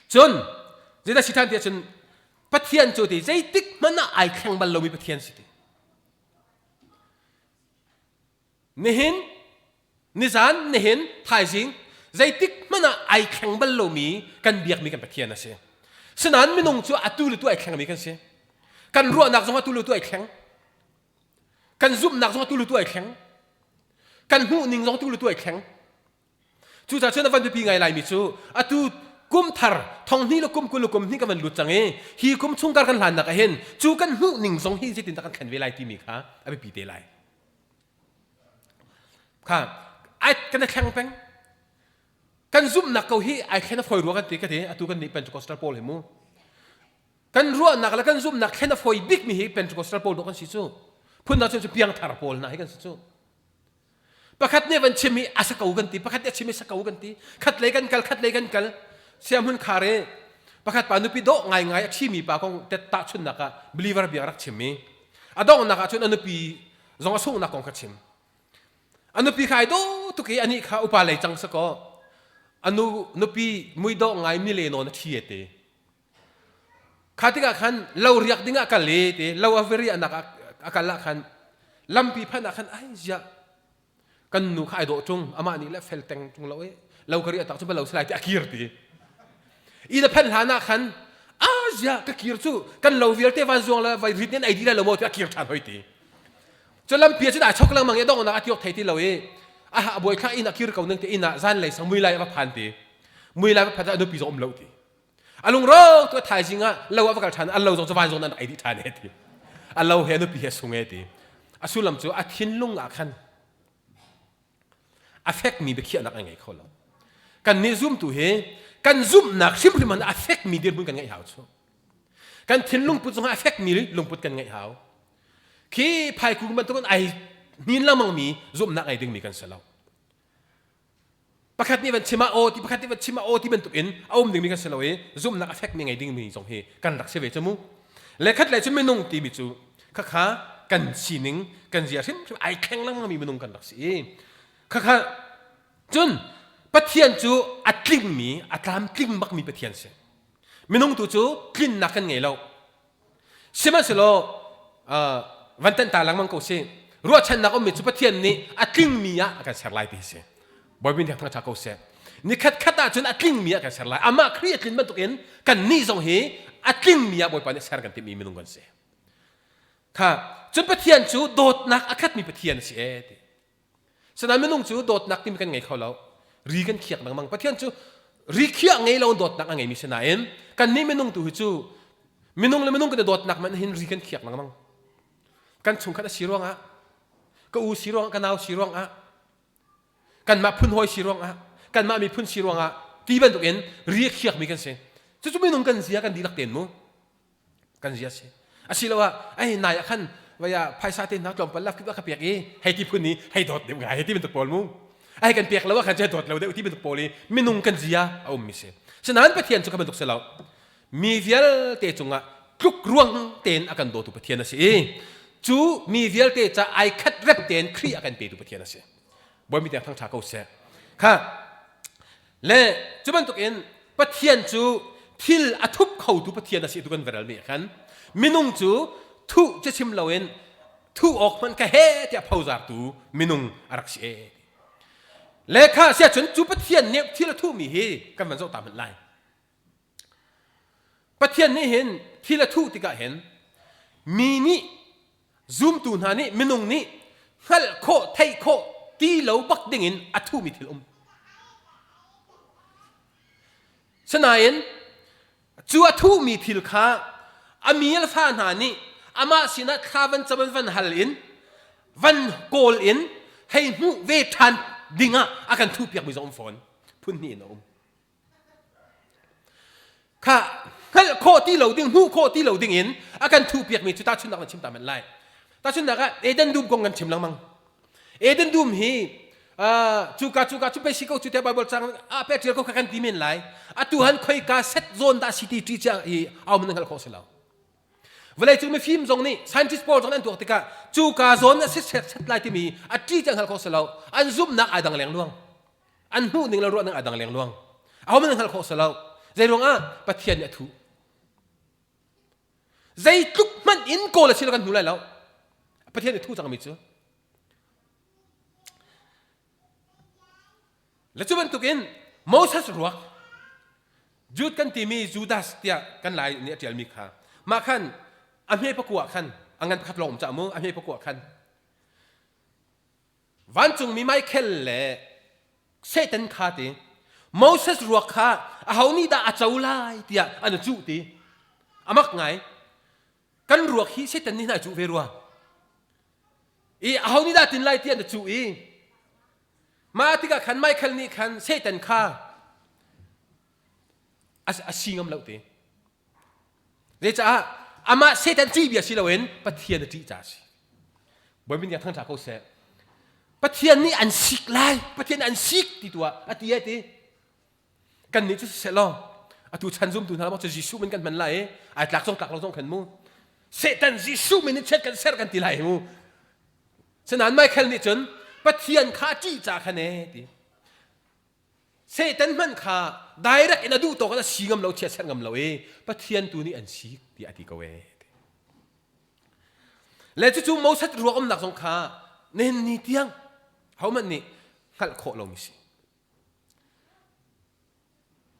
Cun zeidah si ṭhan ti ahcun Pathian cu ti zeitik hmanh ah ai thleng bal lomi Pathian si ti. Nihin, nizan, nihin, thaizing, zeitik hmanh ah ai thleng bal lomi kan biakmi kan Pathian a si. Sinain minung cu atu le tu ai thlengmi kan si. Kan ruahnak zong atu le tu ai thleng. Kan zumhnak zong atu le tu ai thleng. Kan hmuhning zong atu le tu ai thleng. Cucaah cun a van biapi ngai laimi cu atu kum thar thong hnih le kum 20 le kum hnih kan van lut cang i hi kum chung kar kan hlannak ah hin cu kan hmuh ning zong hi zeitindah kan thlen ve lai timi kha a biapi te lai. Kha ai kan i thleng peng. Kan zumhnak ko hi ai thlen a fawi rua kan ti ka ti atu kan nih Pentecostal pawl hi mu. Kan ruahnak le kan zumhnak thlen a fawi bikmi hi Pentecostal pawl dawh kan si cu. Phundang cun cu piangthar pawl hna hi kan si cu. Pakhat nih van chim i a sa ko kan ti, pakhat nih a chim i sa ko kan ti. Khat lei kan kal, khat lei kan kal. Siahmun khar i. Pakhat pa nupi dawh ngaingai a ṭhimi pa kong tet tahchunhnak ah believer bia rak chim i a donghnak ah cun a nupi zong a sunghnak kong kha chim. A nupi kha ai dawh tuk i anih kha upa lei cang sakaw a nu nupi mui dawh ngai mi le nawn a ṭhi e te. Kha tikah khan lo riak ding ah kal i ti lo a va riahnak ah a kal ah khan lampi phanh ah khan ai ziah kan nu kha ai dawh ṭung amah nih le fel teng ṭung lo i lo ka riah tak cu lo si lai ti a kir ti i na phanh hlan ah khan a ziah ka kir cu kan lo vialte van zuang le vai rit nin ei di lai lo maw ti a kir ṭhan hoi ti cu lampi ah cun ai chok lengmang i donghnak a tiok thei ti lo i a ha buai thla inn a kir ko ning te inn ah zan lei sang mui lai a va phan ti mui lai va phan a nupi zong um lo ti A lungro tu a thaizing ah lo ah va kal ṭhan a lo zong cu van zong nan rak ei dih ṭhan he ti. A lo he nupi he sung e ti. A sullam cu a thinlung ah khan a fekmi biakhiahnak a ngei kho lo. Kan nih zumtu hi kan zumhnak hrimhrim ah a fekmi dirhmun kan ngeih hau cu. Kan thinlung put zongah a fekmi lungput kan ngeih hau. Khi phaikung bantukin ai hnin lengmangmi zumhnak ngei dingmi kan si lo. Pakhat nih van chim ah aw ti pakhat nih van chim ah aw ti bantuk in a um dingmi kan si lo i zumhnak a fekmi ngei dingmi zong hi kan rak si ve cu mu. Le khat le cu minung timi cu khakha kan sining kan zia hrimhrim ai thleng lengmangmi minung kan rak si i khakha cun Pathian cu a tlingmi a tlamtling bakmi Pathian si. Minung tu cu tlinnak kan ngei lo. Sihmanhsehlaw van tanh ta lengmang ko sih. Ruahchannak ummi cu Pathian nih a tlingmi ah a kan ser lai ti hi si. Bawipa nih thangṭha ko seh. Nikhat khat ah cun a tlingmi ah kan ser lai. Amah Khrih a tlin bantukin kan nih zong hi a tlingmi ah Bawipa nih ser kan timhmi minung kan si. Kha cun Pathian cu dawtnak a khatmi Pathian a si ee ti. Sinain minung cu dawtnak timi kan ngei kho lo. Ri kan khiak lengmang. Pathian cu ri khiah ngei lo dawtnak a ngeimi si nain kannih minung tu hi cu minung le minung kan i dawtnak man hin ri kan khiak lengmang. Kan chungkhat a si ruangah, ka u si ruangah, ka nau si ruangah, kanmah phun hawi si ruangah, kanmah miphun si ruangah ti bantukin ri a khiakmi kan si. Cucu minung kan zia kan dihlak ten mu. Kan zia si. Asiloah ai nai ah khan vaya phaisa te hna tlawmpal laf kip ka pek i hei ti phun i hei dawt deuh ngai hei ti bantuk pawl mu. Ai kan pek lo ah khan cu dawt lo deuh ti bantuk pawl i minung kan zia a ummi si. Sinain Pathian cu kha bantuk si lo. Mi vialte cungah tluk ruang tein a kan dawtu Pathian a si i cu mi vialte ca ai khat rep tein Khrih a kan petu Pathian a si. Bawi mi tiang thangṭha ko seh. Kha Le cu bantukin Pathian cu thil a thup khotu Pathian a si tu kan verel mi khan minung cu thuh cu chim loin thuh awk hmanh ka he tiah phozartu minung a rak si e. Le kha siahcun cu Pathian nih thil a thuhmi hi kan van zoh ta hmanh lai. Pathian nih hin thil a thuh tikah hin mi nih zumtu hna nih minung nih hngalh khawh theih khawh ti lo bak dingin a thuhmi thil um. Sinain cu a thuhmi thil kha a mi le fa hna nih amah sinah thla van cam in van hal in van kawl in hei hmuh ve ṭhan dingah a kan thuhpiakmi zong um fawn phun hnih in a um. Kha hngalh khawh ti lo ding, hmuh khawh ti lo ding in a kan thuhpiakmi cu tahchunhnak na chim ta manh lai. Tahchunhnak ah Eden dum kong kan chim lengmang. Eden dum hi cuka cuka cu pei si ko cu tiah Bible cang a pe ṭial ko kha kan ti men lai. Atu han khoika set zawn dah si ti ṭi cia hi au man hngalh khawh si lo. Vawleicung mifim zong nih scientist pawl zong an tuak tikah cuka zawn a si set set lai timi a ṭi tiang hngalh khawh si lo. An zumhnak ai dang lengluang. An hmuh ning le ruah ning ai dang lengluang. Aho man hngalh khawh si lo. Zei ruangah Pathian nih a thuh. Zeitluk hmanh in kawl a si lo kan hmu lai lo. Pathian nih thuh cangmi cu. Le cu bantukin Moses ruak Jude kan timi Judas tiah kan lai nih a ṭialmi kha mah khan a hme pakua khan a ngan pakhat lawng um cah mu a hme pakua khan Vancungmi Michael le Satan kha ti Moses ruak kha aho nih dah a co lai tiah an i cuh ti a mak ngai kan ruak hi Satan nih hna cuh ve rua i aho nih dah tin lai tiah an i cuh i mah tikah khan Michael nih khan Satan kha a si ngam lo ti Zeicah amah Satan ṭih bia si loin Pathian a ṭih caah a si. Bawipa nih thangṭha ko seh. Pathian nih an sik lai, Pathian an sik ti tu ah a ti ai ti. Kannih cu siseh law. Atu chan zumtu hna bak cu Jesuh min kan hman lai i ai tlak zong tlak lo zong khan mu. Satan Jesuh min in chiat kan ser kan ti lai mu. Sinain Michael nih cun Pathian kha a ṭih ca khan ee ti. Satan hmanh kha direct in a duh tawk in a si ngam lo, chiat ser ngam lo i Pathian tu nih an sik tiah a ti ko ee. Le cucu Moses ruak umnak zong kha nihin ni tiang hohmanh nih hngalh khawh lomi si.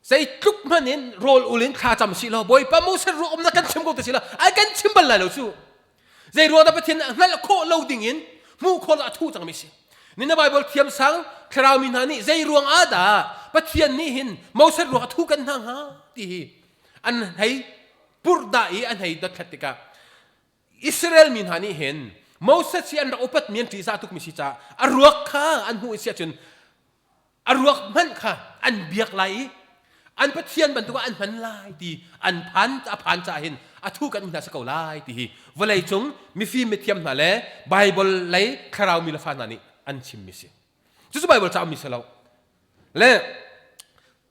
Zeitluk hmanh in rawl ul in thla cam si law Bawipa Moses ruak umnak kan chim ko te si law ai kan chim bal lai lo cu. Zei ruang dah Pathian nih hngalh khawh lo ding in hmuh khawh lo a thu cangmi si. Nina Bible thiam sang thlarau mi hna nih zei ruang ah dah Pathian nih hin Moses ruak a thu kan hna hnga ti hi an hei purhdah i an hei dothlat tikah Israel mi hna nih hin Moses hi an rak upatmi an ṭihzah tukmi si caah a ruak kha an hmuh i si ahcun a ruak hmanh kha an biak lai i an pathian bantuk ah an hman lai ti an phan a phan caah hin a thu kan hna si ko lai ti hi vawlei cung mifim mithiam hna le Bible lei thlarau mi le fa hna nih an chimmi si cucu Bible ca ummi si lo le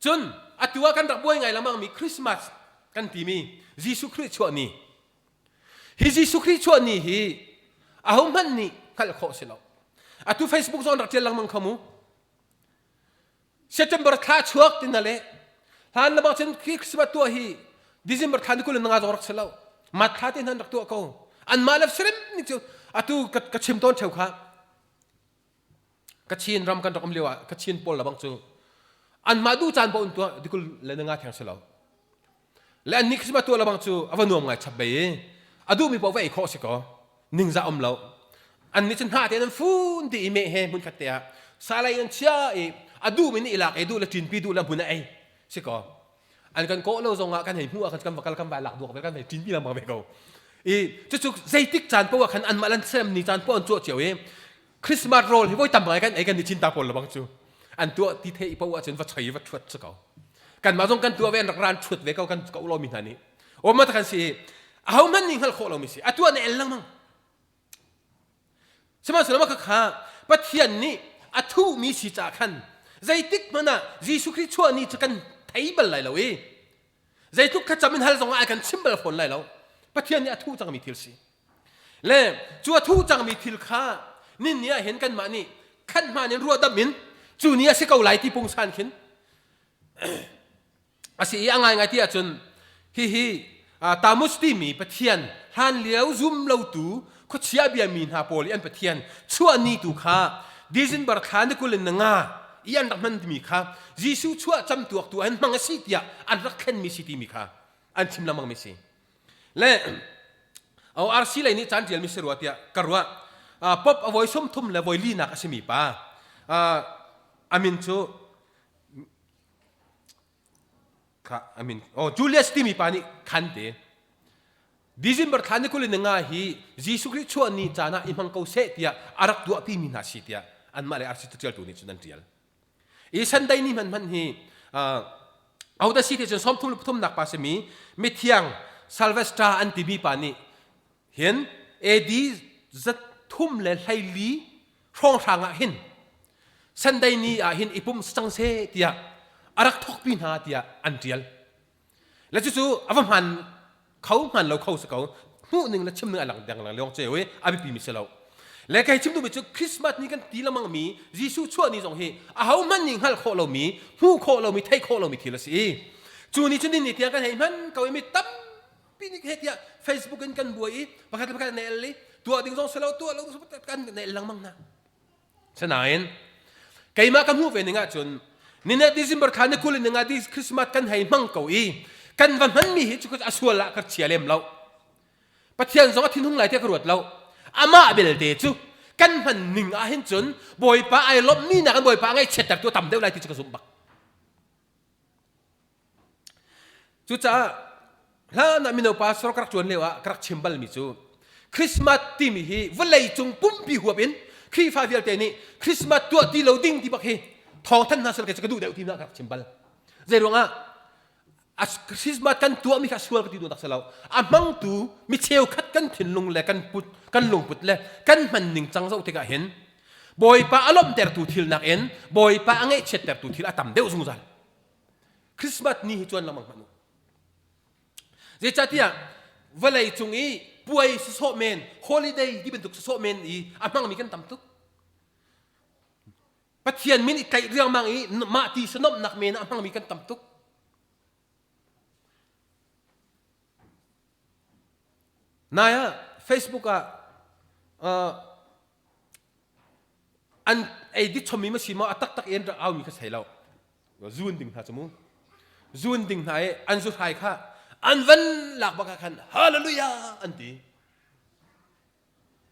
cun atu ah kan rak buai ngai lengmang mi Christmas kan timi Jesuh Khrih chuah ni Hi Jesuh Khrih chuah ni hi ahohmanh nih hngalh khawh si lo. Atu Facebook zong rak ṭial lengmang kho mu. September thla chuak ti na le hlan na bang cun Christmas tuah hi December thla ni 20 na nga zong rak si lo. Mat thla te hnan rak tuah ko. Anmah le sirim ni cu atu ka chim tawn theu kha. Kachin ram kan rak um lio ah Kachin pawl lebang cu anmah duh caan paoh in tuah dikul le na nga theng si lo. Le an nih Christmas tuah lebang cu a va nuam ngai chap bei i a duhmi paoh va ei khawh si ko. Ningzah um lo. An nih cun hna te an fun ti i meh he hmun khat te ah salai an chia i a duhmi nih i lak ei duh le ṭinpi duh le hmun a ei si ko. An kan kawh lo zong ah kan hei hmuh ah kan va kal kan vai lak duak ve kan hei ṭinpi lengmang ve ko. I cucu zeitik caan paoh ah khan anmah lan sem ni caan paoh an cuah cio i Christmas rawl hi voi tam ngai kan ei kan i chin ta pawl lebang cu an tuah ti thei paoh ahcun va choi va thuat si ko kanmah zong kan tuah ve an rak ran thuat ve ko kan ko lomi hna nih o ma kan si aho hmanh nih hngalh khawh lomi si a tuah na el lengmang sihmanhsehlaw mah kha Pathian nih a thuhmi si caah khan zeitik hmanh ah Jesuh Khrih chuah ni cu kan thei bal lai lo i zeitluk thlacam in hal zong ah ai kan chim bal fawn lai lo Pathian nih a thuh cangmi thil si Le cu a thu cangmi thil kha nin ni ah hin kanmah nih khan hmaan in ruahdamh in cu ni a si ko lai ti pungsan khin a si i a ngaingai ti ahcun hihi Tamus timi pathian hlan lio zum lotu khuachia biami hna pawl i an pathian chuah ni tu kha December thla ni 25 i an rak hman timi kha Jesuh chuah camtuak tu an hmang a si tiah an rak thlenmi si timi kha an chim lengmang mi si. Le ORC lei nih caan ṭialmi si rua tiah ka ruah. Pop a voi 30 le voi linak a simi pa a min cu kha a min oh Julius timi pa nih khan te December thla ni 25 hi Jesuh Khrih chuah ni caan ah i hmang ko seh tiah a rak tuahpi mi hna si tiah anmah le RC caṭialtu nih cun an ṭial. I Sunday ni hmanh hmanh hi ahodah si ti cun sawmthum le pathumnak pa simi mithiang Salvestra an timi pa nih hin AD zathum le hleili hrawnghrang ah hin Sunday ni ah hin i pum cang seh tiah a rak thawkpi hna tiah an ṭial. Le cucu a va hmaan kho hmaan lo kho si ko hmuh ning le chim ning a lang deng lang leong ceu i a biapi mi si lo le kei chim duhmi cu Christmas ni kan ti lengmang mi Jesuh chuah ni zong hi aho hmanh nih hngalh khawh lomi hmuh khawh lomi theih khawh lomi thil a si i cu ni cu ni ni tiang kan hei hman ko i mi tampi nih he tiah Facebook in kan buai i pakhat le pakhat na el i tuah ding zong si lo tuah lo kan na el lengmang hna Sinain keimah ka hmuh ve ning ahcun nine December thla ni 20 in nga di Christmas kan hei hmang ko i kan va hmanmi hi cu a sual ah ka chia lem lo. Pathian zong a thinhung lai tiah ka ruat lo. Amah belte cu kan hman ning ah hin cun Bawipa ai lawmhmi nakin Bawipa a ngaihchiatter tu a tam deuh lai ti cu ka zumh bak. Cucaah hlan ah mino pastor ka rak ṭuan lio ah ka rak chim balmi cu Christmas timi hi vawleicung pumpi huap in Khrihfa vialte nih Christmas tuah ti lo ding ti bak hi thawngthanh hna sel kei cu ka duh deuh ti ka rak chim bal. Zei ruangah Christmas kan tuahmi kha sual ka ti duh tak si lo. A hmangtu mi cheukhat kan thinlung le kan put kan lungput le kan hman ning cang zoh tikah hin Bawipa a lawmhtertu thil nakin Bawipa a ngaihchiattertu thil a tam deuh zungzal. Christmas ni hi cuan lengmang hmanh u. Zeicahtiah vawlei cung i puai sawsawh men, holiday ti bantuk sawsawh men i a hmangmi kan tam tuk. Pathian min i tlaih riangmang i mah ti sanomhnak men ah a hmangmi kan tam tuk. Nai ah Facebook ah uh, an ei dit chommi ma si maw a taktak in rak aumi kha sei lo. Zun ding hna cu mu. Zun ding hna i an zu hrai kha an van lak bak ah khan hallelujah an ti.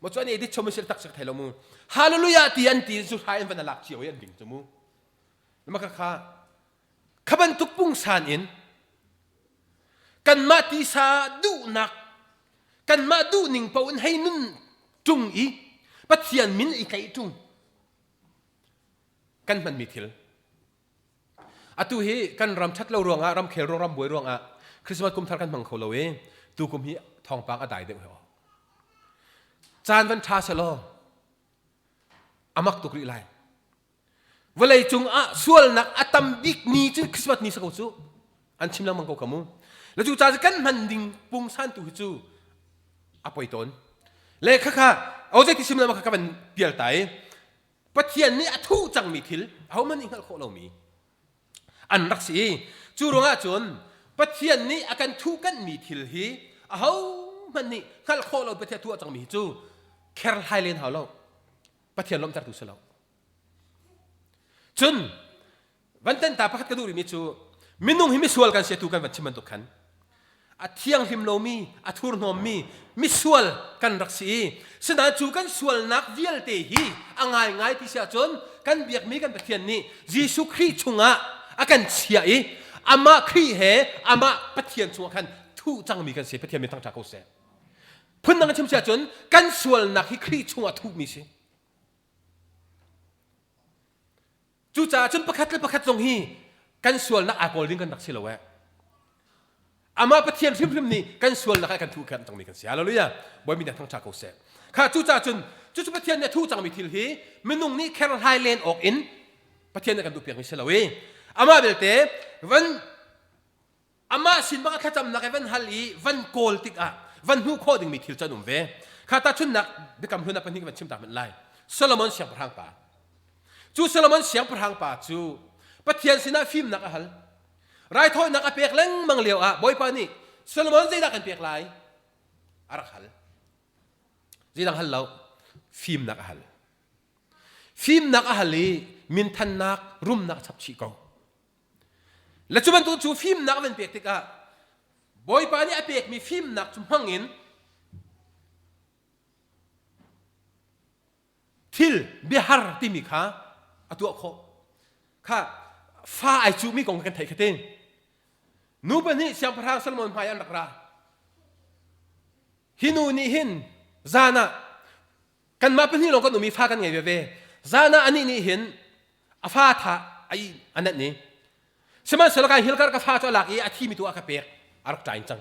Maw cu an edit chom si tak sak thai lo mu. Hallelujah ti an ti zu hrai an van lak cio i an ding cu mu. Maka kha kha bantuk pungsan in kanmah tisa duhnak kanmah duhning paoh in hei nun ṭung i Pathian min i tlaih ṭung kan hmanmi thil atu hi kan ram ṭhat lo ruangah ramkhel ruang ram buai ruangah Christmas kum thar kan hmang kho lo i tukum hi thawngpang a dai deuh he caan van ṭha selaw a mak tuk rih lai Vawlei cung ah sualnak a tam bik ni cu Christmas ni si ko cu. An chim lengmang ko kha mu. Le cu ca kan hman ding pungsan tu hi cu a poi tawn. Le khakha o zei ti sim lama kha ka van pial ta i Pathian nih a thuh cangmi thil ahohmanh nih hngalh khawh lomi an rak si i cu ruangah cun Pathian nih a kan thuhkanhmi thil hi ahohmanh nih hngalh khawh lo Pathian thuh cangmi hi cu kherhlai len hau lo Pathian lawmhtertu si lo. Cun van tenta pakhat ka duh rihmi cu minung hi misual kan si tu kan van chim bantuk khan a thianghlim lomi a thurhnawmmi misual kan rak si i sinain cu kan sualnak vialte hi a ngaingai ti si ahcun kan biakmi kan Pathian nih Jesuh Khrih chungah a kan chiah i amah Khrih he amah Pathian chungah khan thuh cangmi kan si Pathian min thangṭha ko seh Phundang in chim si ahcun kan sualnak hi Khrih chungah thuhmi si. Cucaah cun pakhat le pakhat zong hi kan sualnak aa kawl ding kan rak si lo eh. Amah Pathian hrimhrim nih kan sualnak ah kan thuh khan cangmi kan si. Hallelujah. Bawi mi thangṭha ko seh. Kha cucaah cun cucu Pathian nih a thuh cangmi thil hi minung nih kherhlai len awk in Pathian nih kan duhpiakmi si lo i amah belte van Amah sin bang a thlacamnak i van hal i van kawl tikah van hmuh khawh dingmi thil cu an um ve. Kha tahchunhnak biakam hlun ah pahnih ka van chim ta hmanh lai. Solomon siangpahrang pa. Cu Solomon siangpahrang pa cu Pathian sinah fimnak a hal. Raithawinak a pek lengmang lio ah Bawipa nih Solomon zeidah kan pek lai? A rak hal. Zeidang hal lo. Fimnak a hal. Fimnak a hal i minthannak, rumnak a chap chih ko. Le cu bantuk cu fimnak a van pek tikah Bawipa nih a pekmi fimnak cu hmang in thil biahar timi kha a tuah khawh. Kha fa ai cuhmi kong kan theih kha tin. Nu pahnih siangpahrang Solomon hmai an rak ra. Hi nu nih hin zan ah kanmah pahnih lawng kan um i fa kan ngei veve. Zan ah anih nih hin a fa tha a i a nanh i sihmanhsehlaw kai hilkar ka fa cu a lak i a thimi tu a ka pek a rak ṭain cang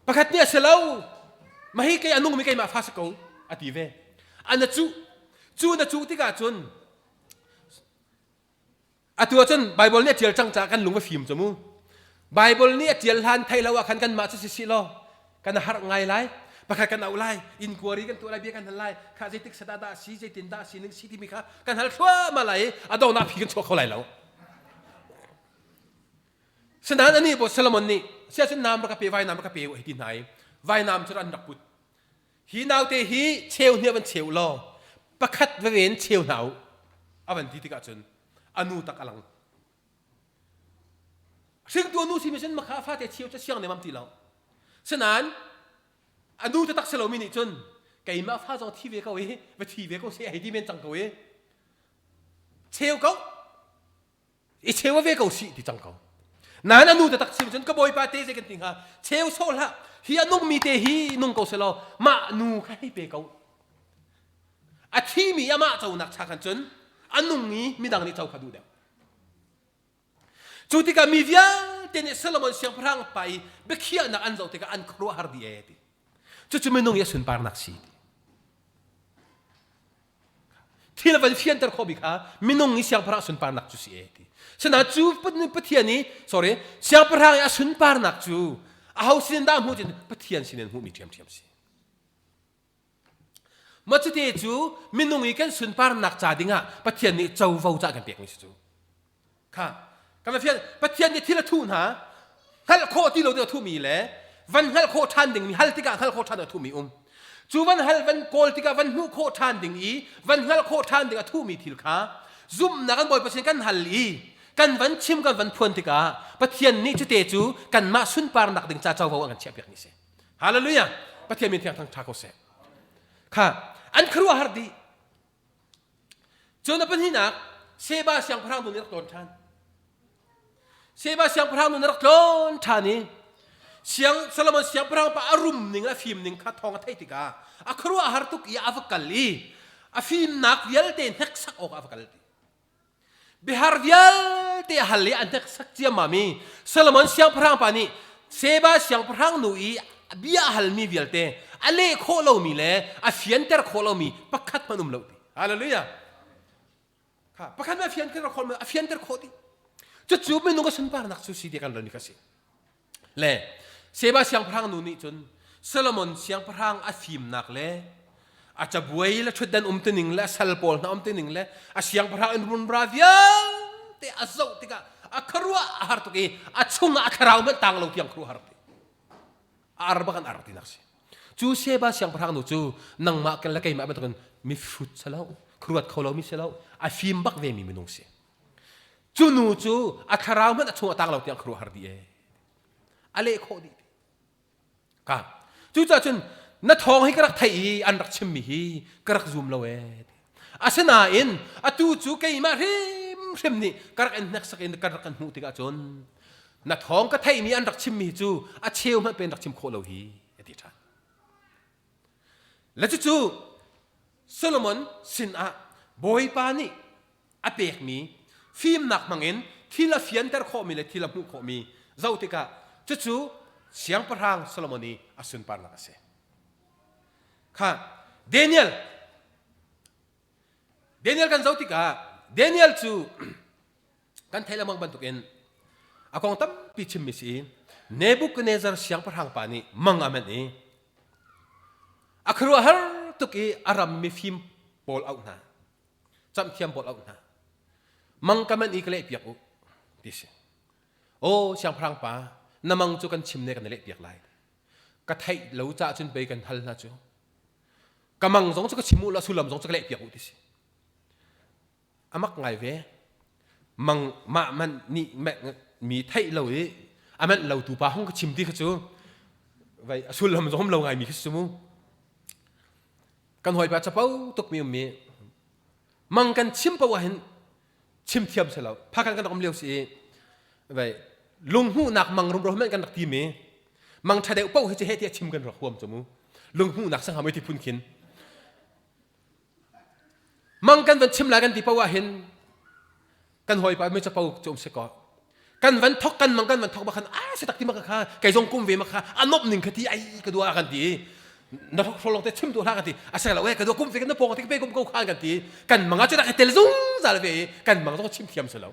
pakhat nih a si lo mahi kei a nungmi keimah fa si ko a ti ve a na cuh cu na cuh tikah cun Atu ahcun Baibal nih a ṭial cang caah kan lung a fim cu mu. Baibal nih a ṭial hlan thei lo ah khan kanmah cu sisih law kan harh ngai lai. Pakhat kan auh lai, inquiry kan tuah lai, bia kan hal lai. Kha zeitik sadah dah si, zeitin dah si ning si timi kha kan hal thluahmah lai i a donghnak phi kan chuak kho lai lo. Sinain anih bawi Solomon nih siahcun naam rak ka pe, vainam rak ka pe u hei ti hna i vainam cu an rak put. Hi naute hi cheu hnih van cheu law pakhat veve in cheu hna u a van ti tikah cun a nu tak a lang. Hringtu a nu simi cun makha fate cheu cu siang nemam ti lo. Sinain a nu taktak si lomi nih cun keimah fa zong thi ve ko i va thi ve ko seh hei ti men cang ko i cheu ko i cheu ve ko sih ti cang ko nain a nu taktak sim cun ka bawipa te zei kan ti hnga cheu sawh hlah hi a nungmi te hi nung ko selaw mah nu kha hei pe ko a thimi amah conak cha khan cun a nung i midang nih co kha duh deuh cu tikah mi vialte nih Solomon siangpahrang pa i biakhiahnak an zoh tikah an khuaruahhar dih ee ti cucu minung i a sunparnak si ti Thil a van fianter khawhmi kha minung i siangpahrang sunparnak cu si e ti. Sinain cu Pathian i sorry siangpahrang i a sunparnak cu Aho sin dah hmuh cun Pathian sin in hmuhmi ṭhiamṭhiam si. Mah cute cu minung i kan sunparnak ca dingah Pathian nih covo ca kan pekmi si cu. Kha kan va fian Pathian nih thil a thuh hna hngalh khawh ti lo ding a thuhmi le van hngalh khawh ṭhan dingmi hal tikah hngalh khawh ṭhan a thuhmi um. Cu van hal van kawl tikah van hmuh khawh ṭhan ding i van hngalh khawh ṭhan ding a thuhmi thil kha zumhnak kan Bawipa sin kan hal i kan van chim kan van phuan tikah Pathian nih cute cu kanmah sunparnak ding ca covo a kan chiahpiakmi si. Hallelujah! Pathian min thiang thang ṭha ko seh. Kha an khuaruahhar dih. Cun a pahnihnak Sheba siangpahrang nu nih rak tlawn ṭhan. Sheba siangpahrang nu nih rak tlawn ṭhan i Siang Solomon siangpahrang pa a rum ning a fim ning kha thawng a theih tikah a khuaruahhar tuk i a va kal i a fimnak vialte hneksak awk ah a va kal ti. Bihar vialte a hal i a hneksak ciammam i Solomon siangpahrang pa nih Sheba siangpahrang nu i bia a halmi vialte a leh khawh lomi le a fianter khawh lomi pakhat hmanh um lo ti. Hallelujah. Kha pakhat hmanh a fianter khawh a fianter khawh ti. Cucu minung a sunparnak cu si ti kan ralmi kha si. Le Sheba siangpahrang nu nih cun Solomon siangpahrang a fimnak le a cabuai le ṭhutdan umtuning le a sal pawl hna umtuning le a siangpahrang in runra vialte a zoh tikah a khuaruah a har tuk i a chungah a thlarau hmanh tang lo tiang khuaruah har ti a ar bak an ar tinak si cu Sheba siangpahrang nu cu nangmah le keimah bantukin mihrut si lo khuaruat kho lomi si lo a fim bak ve mi minung si Cu nu cu a thlarau hmanh a chung a tang lo tiang khuaruahhar dih ee. A leh khawh dih. Ka. Cucaah cun na thawng hi ka rak theih i an rak chimmi hi ka rak zum lo ee. Asinain atu cu keimah hrimhrim nih ka rak in hneksak in ka rak kan hmuh tikah cun na thawng ka theihmi an rak chimmi cu a cheu hmanh pen rak chim khawh lo hi a ti ṭhan. Le cucu Solomon sinah Bawipa nih a pekmi fimnak hmangin thil a fianter khawhmi le thil a hmuh khawhmi zoh tikah cucu siangpahrang Solomon i a sunparnak a si. Kha Daniel Daniel kan zoh tikah Daniel cu kan theih lengmang bantukin a kong tampi chimmi si Nebuchadnezzar siangpahrang pa nih mang a manh i a khuaruahhar tuk i a ram mifim pawl auh hna camhthiam pawl auh hna mang ka manh i ka lehpiak u ti si aw siangpahrang pa na mang cu kan chim ne kan lehpiak lai ka theih lo cah cun pei kan hal hna cu ka mang zong cu ka chim u la sullam zong cu ka lehpiak u ti si amak ngai ve mang mah man nih mi theih lo i a manh lo tu pa hung ka chim ti kha cu vai a sullam zong lo ngai mi khi si mu Kan hawipa capo tukmi ummi mang kan chim paoh ahhin chim thiam si lo. Phakhan kan rak um lio si i vai lunghmuhnak mang rumro hmanh kan rak ti mi mang ṭha deuh paoh hi cu heh tiah chim kan rak huam cu mu. Lunghmuhnak sang hamoi ti phun khin. Mang kan van chim lai kan ti paoh ahhin kan hawipa mi capo cu um si ko kan van thok kan mang kan van thok ba khan a si tak ti ma kha kei zong kum ve ma kha a nop ning kha ti ai ka dua kan ti na thok tholong te chim tu hla kan ti a se lo e ka dua kum ve kan na pong te pe kum ko khan kan ti kan manga chu rak tel zungzal ve kan mang zong chim thiam se lo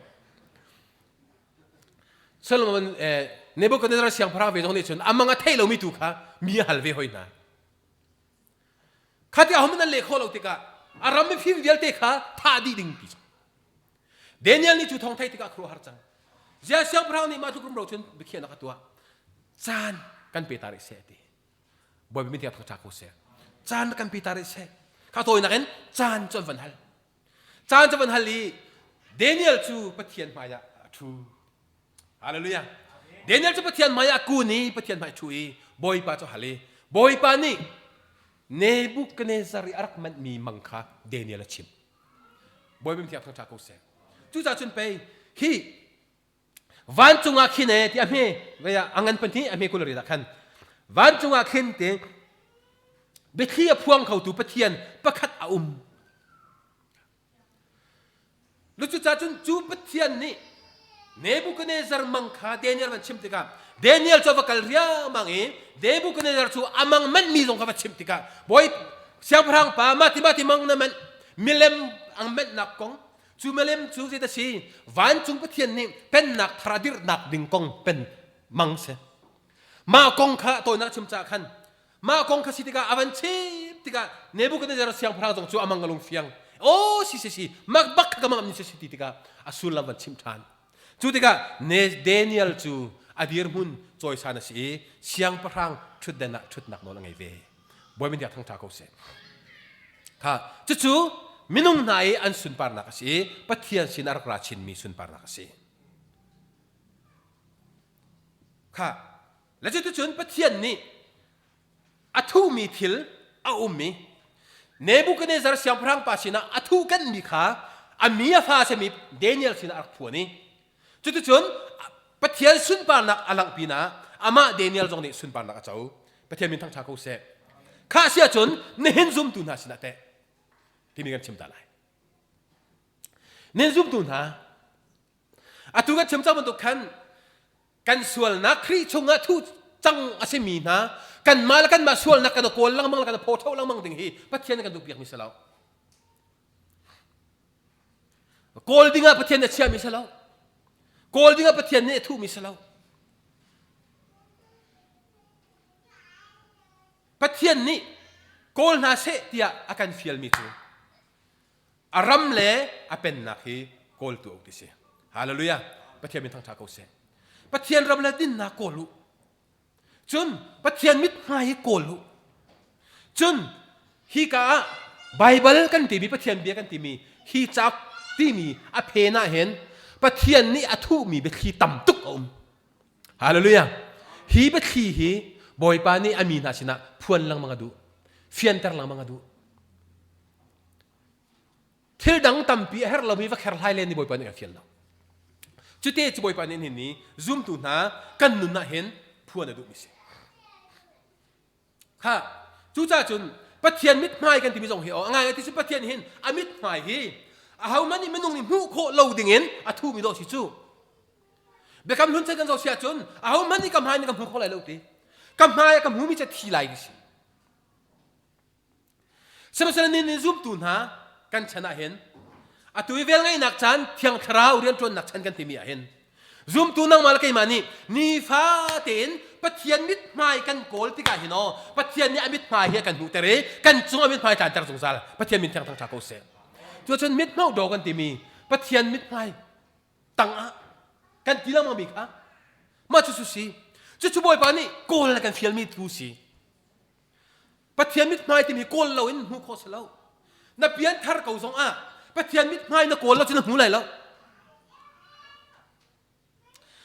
Solomon eh Nebuchadnezzar siangpahrang ve zong nih cun amang a thei lomi tu kha mi a hal ve hoi hna Kha ti ahohmanh an leh khawh lo tikah a ram mifim vialte kha thah dih ding ti Daniel nih cu thawng theih tikah khuaruahhar cang. Zia siangpahrang nih mah tluk rumro cun biakhiahnak a tuah. Caan kan pe ta rih seh ti. Bawipa min tiang thangṭha ko seh. Caan kan pe ta rih seh. Kha tawinak in caan cu an van hal. Caan cu van hal i Daniel cu Pathian hmaiah a ṭhu. Hallelujah. Daniel cu Pathian hmai ah kun i Pathian hmai ṭhu i Bawipa cu hal i Bawipa nih Nebuchadnezzar i a rak manhmi mang kha Daniel a chimh. Bawipa thiang thangṭha ko seh. Cucaah cun pei hi vancung ah khin e ti a hme vei ah a ngan pahnih a hme kul ri ah khan vancung ah khin ti biathli a phuang khotu Pathian pakhat a um. Cucaah cun cu Pathian nih Nebuchadnezzar mang kha Daniel van chimh tikah Daniel cu a va kal riangmang i Nebuchadnezzar cu a mang manhmi zong kha va chimh tikah bawi siangpahrang pa mah ti mah ti mang na manh milem ang manhnak kong cu milem cu zeidah si vancung Pathian nih pennak thar a dirhnak ding kong pen mang si. Mah kong kha tawinak chim caah khan mah kong kha si tikah a van chim tikah Nebuchadnezzar siangpahrang zong cu a mang a lung fiang. Oh si si si mak bak kha ka mang ni si si ti tikah a sullam van chim ṭhan. Cu tikah Daniel cu a dirhmun cawisan a si i siangpahrang ṭhutden ah ṭhutnak nawl a ngei ve. Bawi min thangṭha ko seh. Kha cucu minung hna i an sunparnak a si i Pathian sin a rak ra chinmi sunparnak a si. Kha le cuticun Pathian nih a thuhmi thil a um i Nebuchadnezzar siangpahrang pa sinah a thuhkanhmi kha a mi a fa a simi Daniel sinah a rak phuan i cuticun Pathian sunparnak a langh pinah amah Daniel zong nih sunparnak a co. Pathian min thangṭha ko seh. Kha si ahcun nihin zumtu hna sinah teh timi kan chim ta lai. Nihin zumtu hna Atu kan chim cang bantuk khan kan sualnak Khrih chungah thu cang a simi hna kanmah le kanmah sualnak kan kawl lengmang le kan phaw lengmang ding hi Pathian nih kan duhpiakmi si lo. Kawl dingah Pathian nih a chiahmi si lo. Kawl dingah Pathian nih a thuhmi si lo. Pathian nih kawl hna seh tiah a kan fialmi cu A ram le a pennak hi kawltu a ti si. Hallelujah. Pathian min thangṭha ko seh. Pathian ram le dinnak kawl u. Cun Pathian mithmai hi kawl u. Cun hi ka ah Baibal kan timi Pathian bia kan timi hi cauk timi a phen ah hin Pathian nih a thuhmi biathli tam tuk a um. Hallelujah. Hi biathli hi Bawipa nih a mi hna sinah phuan lengmang a duh. Fianter lengmang a duh. Thil dang tampi a herh lomi va kherhlai len ni Bawipa nih a fial lo. Cute cu Bawipa nih hin ni zumtu hna kan nun ah hin phuan a duhmi si. Kha cucaah cun Pathian mithmai kan timi zong hi a ngai ti cu Pathian hin a mithmai hi ahohmanh nih minung nih hmuh khawh lo dingin a thumi dawh si cu. Biakam hlun chan kan zoh si ahcun ahohmanh nih ka hmai nih ka hmu kho lai lo ti. Ka hmai a ka hmumi cu thi lai ti si. Sihmanhsehlaw ni nih zumtu hna kan chan ah hin atu i velngeihnak caan Thiang Thlarau rianṭuannak chan kan timi ah hin zumtu nangmah le keimah nih nifa tein Pathian mithmai kan kawl tikah hin aw Pathian nih a mithmai hi a kan hmuhter i kan cung a mithmai tlanter zungzal Pathian min thiang thangṭha ko seh. Cuacun mithmauh daw kan timi Pathian mithmai tangah kan ti lengmang mi kha mah cu cu si cucu Bawipa nih kawl le kan fialmi tu si. Pathian mithmai timi kawl lo in hmuh khawh si lo. Na pian thar ko zong ah Pathian mithmai na kawl lo cu na hmu lai lo.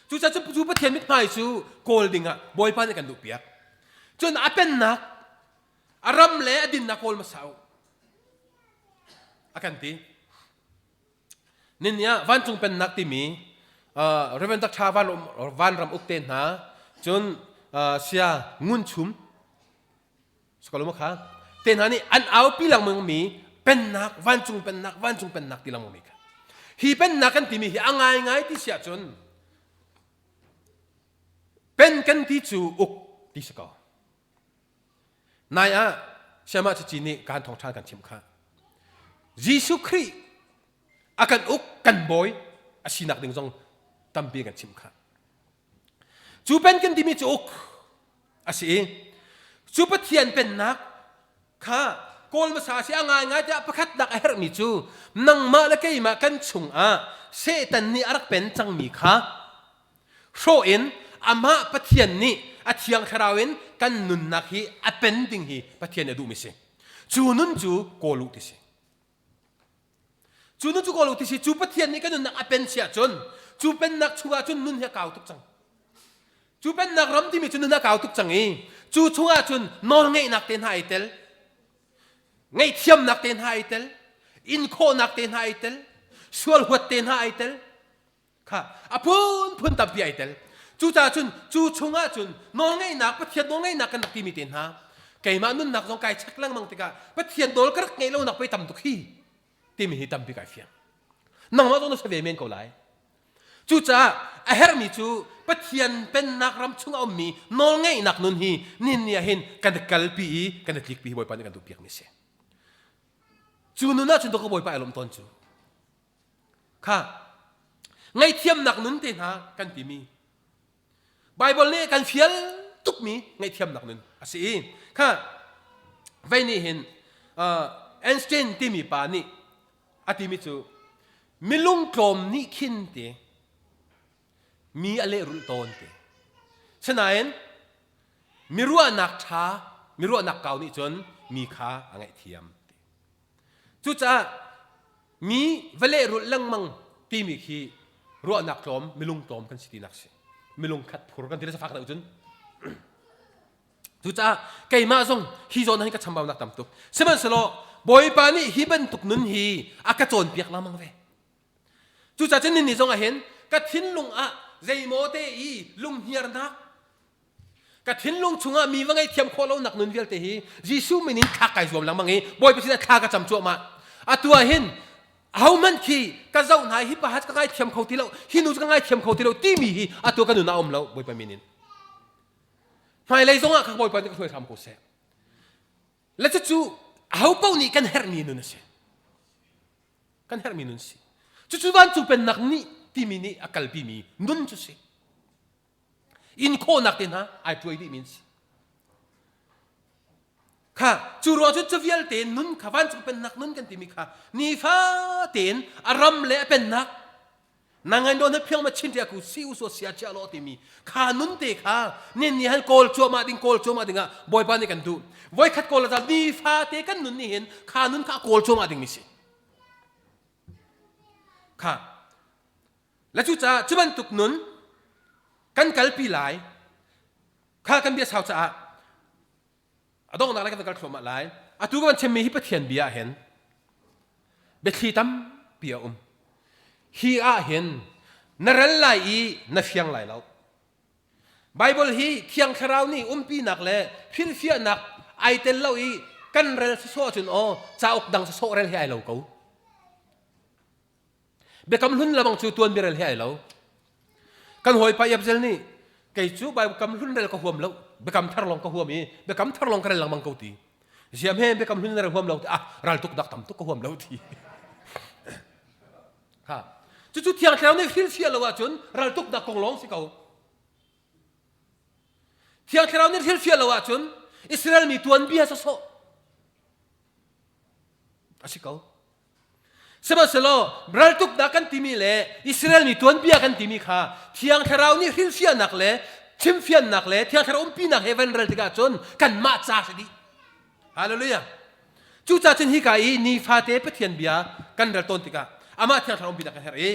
Cucaah cu, cu Pathian mithmai cu kawl ding ah Bawipa nih kan duh piak. Cun a pennak, a ram le a dinnak kawl hmasa u. A kan ti. Ninni ah vancung pennak timi uh, Reverend Dr. Van, Vanram uk te hna cun uh, sia ngun chum sakalum kha te hna nih an aupi lengmang mi pennak vancung pennak vancung pennak ti lengmang mi kha hi pennak kan timi hi a ngaingai ti siah cun pen kan ti cu uk ti si ko Nai ah Sayamah Cici nih kan thawngṭha kan chimh kha. Jesuh Khrih a kan uk kan bawi a sinak ding zong tampi kan chimh kha. Cu pen kan timi cu uk a si i cu Pathian pennak kha kawl hmasa si a ngaingai tiah pakhatnak a herhmi cu nangmah le keimah kan chungah Satan nih a rak pen cangmi kha hrawh in amah Pathian nih a thiang thlarau in kan nunnak hi a pen ding hi Pathian a duhmi si. Cu nun cu kawl u ti si. Cu nun cu kawl u ti si. Cu Pathian nih kan nunnak a pen si ahcun cu pennak chungah cun nun hi a kau tuk cang. Cu pennak ram timi cu nun a kau tuk cang i cu chungah cun nawlngeihnak te hna ai tel. Ngaihthiamnak te hna ai tel. In khawhnak te hna ai tel. Sual huat te hna ai tel. Kha a phunphun tampi ai tel. Cucaah cun cu chungah cun nawlngeihnak Pathian nawlngeihnak kan rak timi te hna keimah nunnak zong kai check lengmang tikah Pathian nawl ka rak ngeih lonak pei tam tuk hi timi hi tampi kai fiang. Nangmah zong na si ve men ko lai. Cucaah a herhmi cu Pathian pennak ram chung a ummi nawlngeihnak nun hi nin ni ah hin kan i kalpi i kan i tlikpi hi Bawipa nih kan duhpiakmi a si. Cu nun ah cun ka Bawipa ai lawm tawn cu. Kha ngaihthiamnak nun te hna kan timi Baibal nih kan fial tukmi ngaihthiamnak nun a si i kha vei nih hin Einstein timi pa nih a timi cu milung tlawm nih khin ti mi a lehrulh tawn ti. Sinain miruahnak ṭha, miruahnak kau nih cun mi kha a ngaihthiam ti. Cucaah mi va lehrulh lengmang timi khi ruahnak tlawm, milung tlawm kan si tinak si. Milung khat phur kan ti le safak deuh cun. Cucaah keimah zong hi zawn hin ka chambaunak tam tuk. Sihmanhsehlaw Bawipa nih hi bantuk nun hi a ka cawnpiak lengmang ve. Cucaah cun ninni zong ah hin ka thinlung ah zeimaw te i lunghniarnak ka thinlung chungah mi va ngaihthiam khawh lonak nun vialte hi Jesuh min in thlak kai zuam lengmang i Bawipa sinah thla ka cam cuahmah. Atu ah hin ahohmanh khi ka zoh hna hi pa ka ngaithiam kho ti lo hi nu cu ka ngaithiam kho ti lo timi hi atu ka nun ah a um lo Bawipa min in. Hmailei zongah ka Bawipa nih ka hruai hram ko seh. Le cucu aho paoh nih kan herhmi nun a si. Kan herhmi nun si. Cucu vancung pennak nih timi nih a kalpimi nun cu si. Inn khawhnak te hna ai tuai dihmi an si. Kha cu ruang cun cu vialte nun kha vancung pennak nun kan timi kha nifa tein a ram le a pennak nangan don phiang ma chin ria ku si u so sia chia lo timi kha nun te kha nin ni han kawl cuahmah ding kawl cuahmah ding ah bawipa nih kan duh voikhat kawl a nifa te kan nun ni hin kha nun kha kawl cuahmah ding mi si kha la cu caah cu bantuk nun kan kalpi lai kha kan bia sau caah a donghnak lai kan kal thluahmah lai atu ka van chimmi hi Pathian bia ah hin biathli tampi a um hi ah hin na rel lai i na fiang lai lo Bible hi Thiang Thlarau nih umpinak le hrilhfiahnak ai tel lo i kan rel sawsawh ahcun aw cauk dang sawsawh rel hi ai lo ko Biakam hlun lamang cu tuan biarel he ai lo. Kan hawipa Iapzel nih kei cu biakam hlun rel ka huam lo, biakam thar lawng ka huam i biakam thar lawng ka rel lengmang ko ti. Ziam he biakam hlun rel huam lo ti ah ral tuk dak tam tuk ka huam lo ti. Ha. Cucu thiang thlarau nih hrilhfiah lo ahcun ral tuk dak kong lawng si ko. Thiang thlarau nih hrilhfiah lo ahcun Israel mi tuanbia sawsawh a si ko. Sihmanhsehlaw raltuknak kan timi le Israel mi tuanbia kan timi kha Thiang Thlarau nih hrilhfiahnak le chimfiannak le Thiang Thlarau umpinak he van rel tikah cun kanmah ca si dih. Hallelujah. Cucaah cun hika i nifate Pathian bia kan rel tawn tikah amah Thiang Thlarau umpinak kan herh i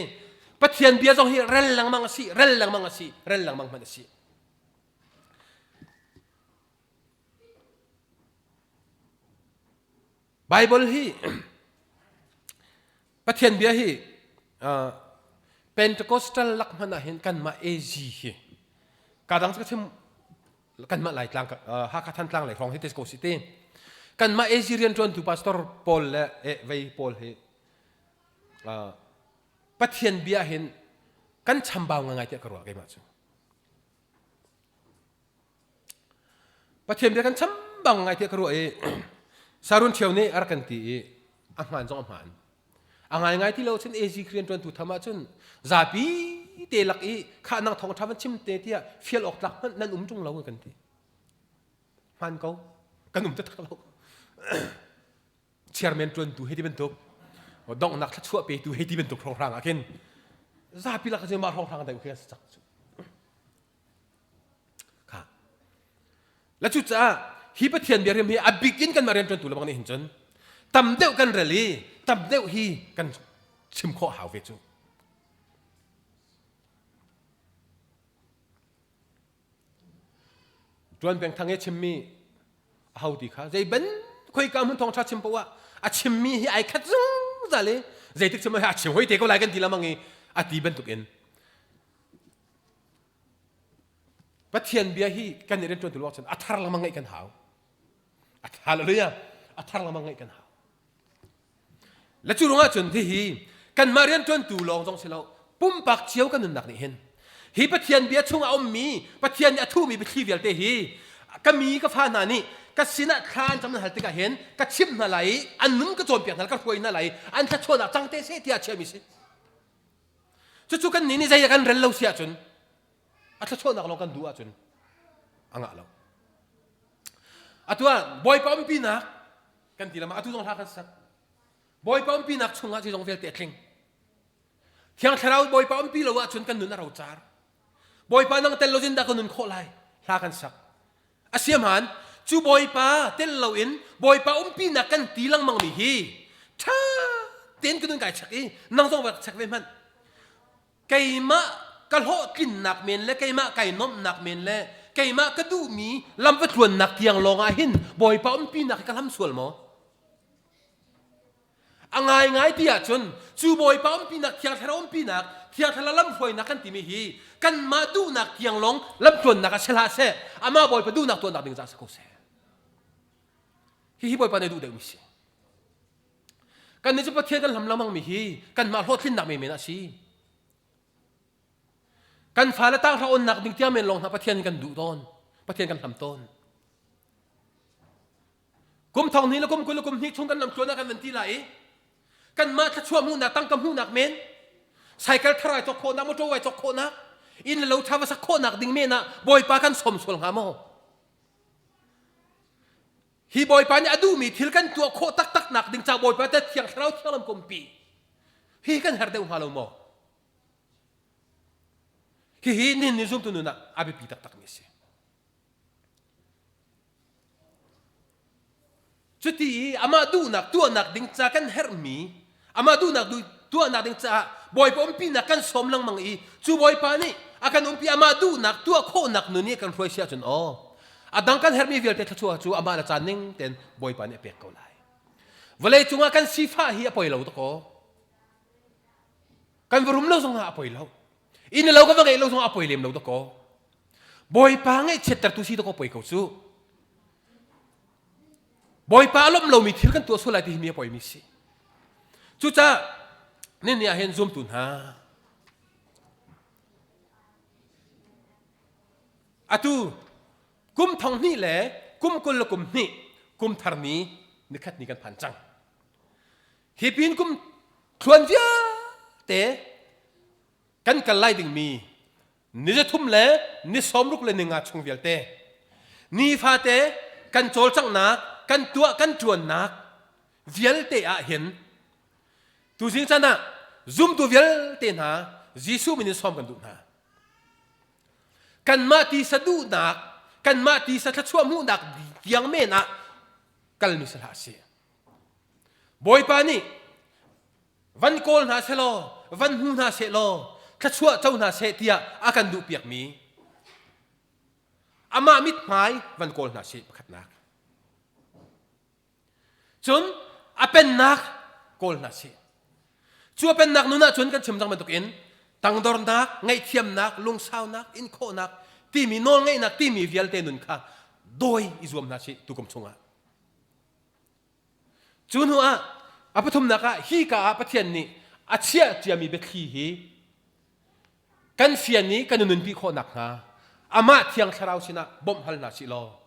Pathian bia zong hi rel lengmang a si, rel lengmang a si, rel lengmang hmanh a si. Bible hi Pathian bia hi uh, Pentecostal lak hmanh ah hin kanmah AG hi kadang ka chim kanmah Laitlang uh, Hakha Thantlang lei hrawng hi te ko si te kanmah AG rianṭuantu pastor Paul le eh, vei Paul hi uh, Pathian bia hin kan chambau ngai tiah ka ruah keimah cu Pathian bia kan cham bang ngai tiah ka ruah i Sarun Ṭhio nih a rak kan ti i a hmaan zong a hmaan. A ngaingai ti lo cun AG rian ṭuantu tham ahcun zapi te lak i khah nang thawng ṭha van chim te tiah fial awk tlak hmanh nan um ṭung lo kan ti. Hmaan ko. Kan um taktak lo. Chairman ṭuantu hei ti bantuk donghnak thluachuah petu hei ti bantuk hrawnghrang ah khin zapi lak ah mah hrawnghrang deuh khi a si cak cu. Kha. La cucaah hi Pathian biarim hi a bik in kanmah rianṭuantu lebang nih hin cun tam deuh kan rel i tam deuh hi kan chim khawh hau ve cu. Ṭuan peng thang i chimmi a ho ti kha zei ban khoika hmun thawngṭha chim poah a chimmi hi ai khat zungzal i zeitik chim hi a chim hoi te ko lai kan ti lamang i a ti bantuk in Pathian bia hi kan i rianṭuan tu lawng cun a thar lengmang ngaih kan hau. Hallelujah. A thar lengmang ngaih kan hau. Le cu ruangah cun hihi kanmah rianṭuantu lawng zong si lo pumpak cio kan nunnak nih hin hi Pathian bia chung a ummi Pathian nih a thuhmi biathli vialte hi ka mi ka fa hna nih ka sinah thla an cam nan hal tikah hin ka chimh hna lai i an nun ka cawnpiak hna ka hruai hna lai i an thluachuahnak cang te seh tiah a chiahmi si. Cucu kan nih nih zei kan rel lo si ahcun a thluachuahnak lawng kan duh ahcun. A ngah lo. Atu ah Bawipa umpinak kan ti lama atu zong hla kan sak. Bawipa umpinak chungah zeizong vialte a tling. Thiang Thlarau Bawipa umpi lo ahcun kan nun a rocar. Bawipa nang tel lo zin dah ka nun khawh lai? Hla kan sak. A si hmaan, cu Bawipa tel loin Bawipa umpinak kan ti lengmang mi hi ṭha tein ka nun kai check i nang zong va check ve hmanh. Keimah ka hlawhtlinnak men le keimah kai nuamhnak men le keimah ka duhmi lam va tluannak tiang lawng ah hin Bawipa umpinak hi ka hlam sual maw? A ngaingai ti ahcun cu Bawipa umpinak Thiang Thlarau umpinak Thiang Thlarau lamhruainak kan timi hi kanmah duhnak tiang lawng lamtluannak ah si hlah seh amah Bawipa duhnak tuahnak ding caah si ko seh. Hihi Bawipa nih duh deuhmi si. Kannih cu Pathian kan hlam lengmang mi hi kanmah hlawhtlinnak menmen a si. Kan fale tanghra onnak ding tiang men lawng hna Pathian kan duh tawn. Pathian kan hlam tawn. Kum thong hnih le kum 20 le kum hnih chung kan lamtluan ah kan van ti lai i kanmah thluachuah hmuhnak tangka hmuhnak men cycle thar ai cawk khawhnak motor ai cawk khawhnak inn le lo tha va sak khawhnak ding men ah bawipa kan sawm sual hnga maw hi bawipa nih a duhmi thil kan tuah khawh taktak nak ding ca bawipa te thiang thlarau thianglam kumpi hi kan her deuh hnga lo maw hihi nihin ni zumtu nun ah a biapi taktak mi a si Cuti i amah duhnak tuahnak ding ca kan herhmi, amah duhnak tuahnak ding caah Bawipa umpinak kan sawm lengmang i cu Bawipa nih a kan umpi amah duhnak tuah khawhnak nun i kan hruai si ahcun aw a dang kan herhmi vialte thluachuah cu amah le caan ning tein Bawipa nih a pek ko lai. Vawlei cungah kan sifah hi a poi lo dakaw. Kan va rum lo zongah a poi lo. Inn le lo kan va ngeih lo zongah a poi lem lo dakaw. Bawipa ngaihchiattertu si dakaw poi ko cu. Bawipa a lawmh lomi thil kan tuah sual lai ti hi mi a poimi si. Cucaah nini ah hin zumtu hna atu kum thong hnih le kum 20 le kum hnih kum thar ni nikhat ni kan phan cang. Hi pin kum thluan vialte kan kal lai dingmi ni zathum le ni 60 le ni nga chung vialte nifate kan cawlcanghnak kan tuah kan ṭuannak vialte ah hin tuzing chan ah zumtu vialte hna Jesuh min in sawm kan duh hna kanmah tisa duhnak kanmah tisa thluachuah hmuhnak tiang men ah kalmi si hlah sih Bawipa nih van kawl hna selaw van hmu hna sehlaw thluachuah co hna seh tiah a kan duhpiakmi amah mithmai van kawl hna sih pakhatnak cun a pennak kawl hna sih cu a pennak nun ahcun kan chim cang bantukin tangdornak ngaihthiamnak lungsaunak inkhawhnak timi nawlngeihnak timi vialte nun kha dawi i zuam hna sih tukum chungah Cu hnu ah a pathumnak ah hika ah Pathian nih a chiah ciami biathli hi kan fian i kan nunpi khawh nakhnga amah Thiang Thlarau sinah bawmh hal hna sih law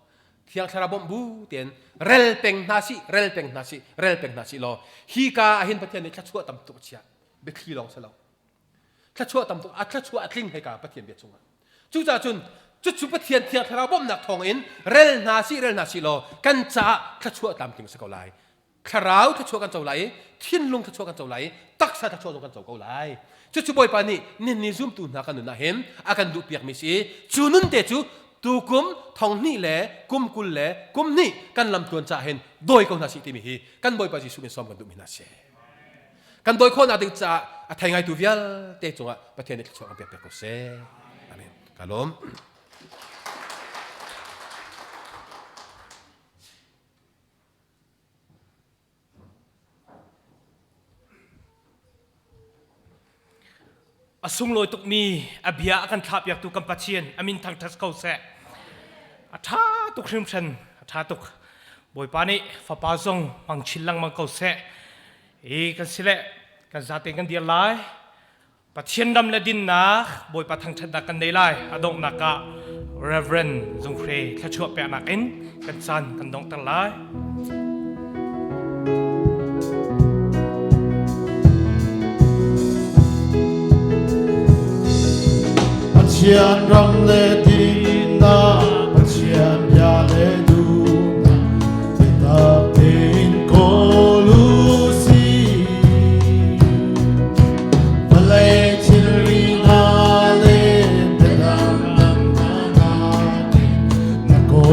Thiang Thlarau bawmh bu tein rel peng hna sih rel peng hna sih rel peng hna sih law hika ah hin Pathian nih thluachuah tam tuk a chiah biathli lawng si lo thluachuah tam tuk a thluachuah a tling heka Pathian bia chungah cucaah cun cucu Pathian Thiang Thlarau bawmhnak thawngin rel hna sih rel hna sih law kan caah thluachuah tlamtling si ko lai thlarau thluachuah kan co lai i thinlung thluachuah kan co lai i taksa thluachuah zong kan co ko lai cucu Bawipa nih nihin zumtu hna kan nun ah hin a kan duhpiakmi si i cu nun te cu tukum thong hnih le kum 20 le kum hnih kan lamtluan caah hin dawi ko hna sih timi hi kan Bawipa Jesuh min sawm kan duhmi hna si. Kan dawi khawhnak ding caah a thei ngaitu vialte cungah Pathian nih thluachuah kan pek piak ko seh. Amen. Ka lawm. A sunglawi tukmi a bia a kan thlahpiaktu kan Pathian a min thangṭhat ko seh. A ṭha tuk hringhran, a ṭha tuk. Bawipa nih fapa zong hmang chin lengmang ko seh. I kan si le kan zaten kan dir lai. Pathian ram le dinnak Bawipa thangṭhatnak kan nei lai. A donghnak ah Reverend Zung Hre thluachuah peknak in kan caan kan donghter lai. Pathian ram le dinnak Pathian.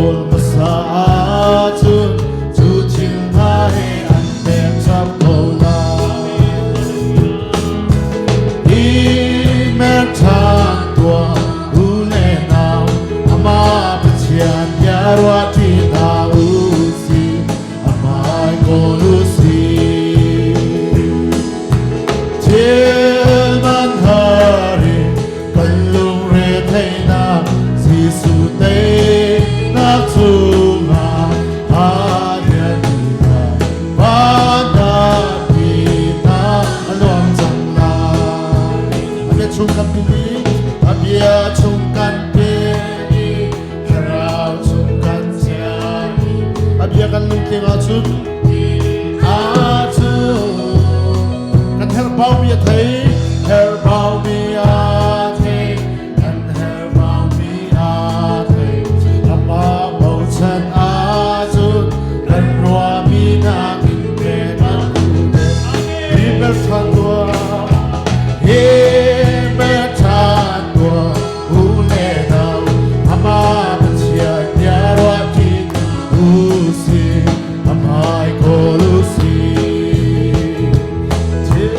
Kawl hmasa ahcun cu thil hna he an pek chap ko lai. I mer ṭhan tuah u le nau, amah Pathian bia ruah ṭi hna u sih, amah kawl u sih. Thil man har in kan lungre theihnak Jesuh teinak chungah aa rianmi hna vannak mi hna a luang cang lai. A bia chung kan pi a bia chung kan pe i thlarau chung kan chia i a bia kan lungtling ahcun ahcun kan herhbaumi a thei herhbaumi a thei kan herhbaumi a thei amah bochan ahcun kan ruahmi nakin pek an duh hi ṭhan tuah hi ṭhan tuah u le nau amah Pathian bia ruah ṭi u sih amai kawl u sih thil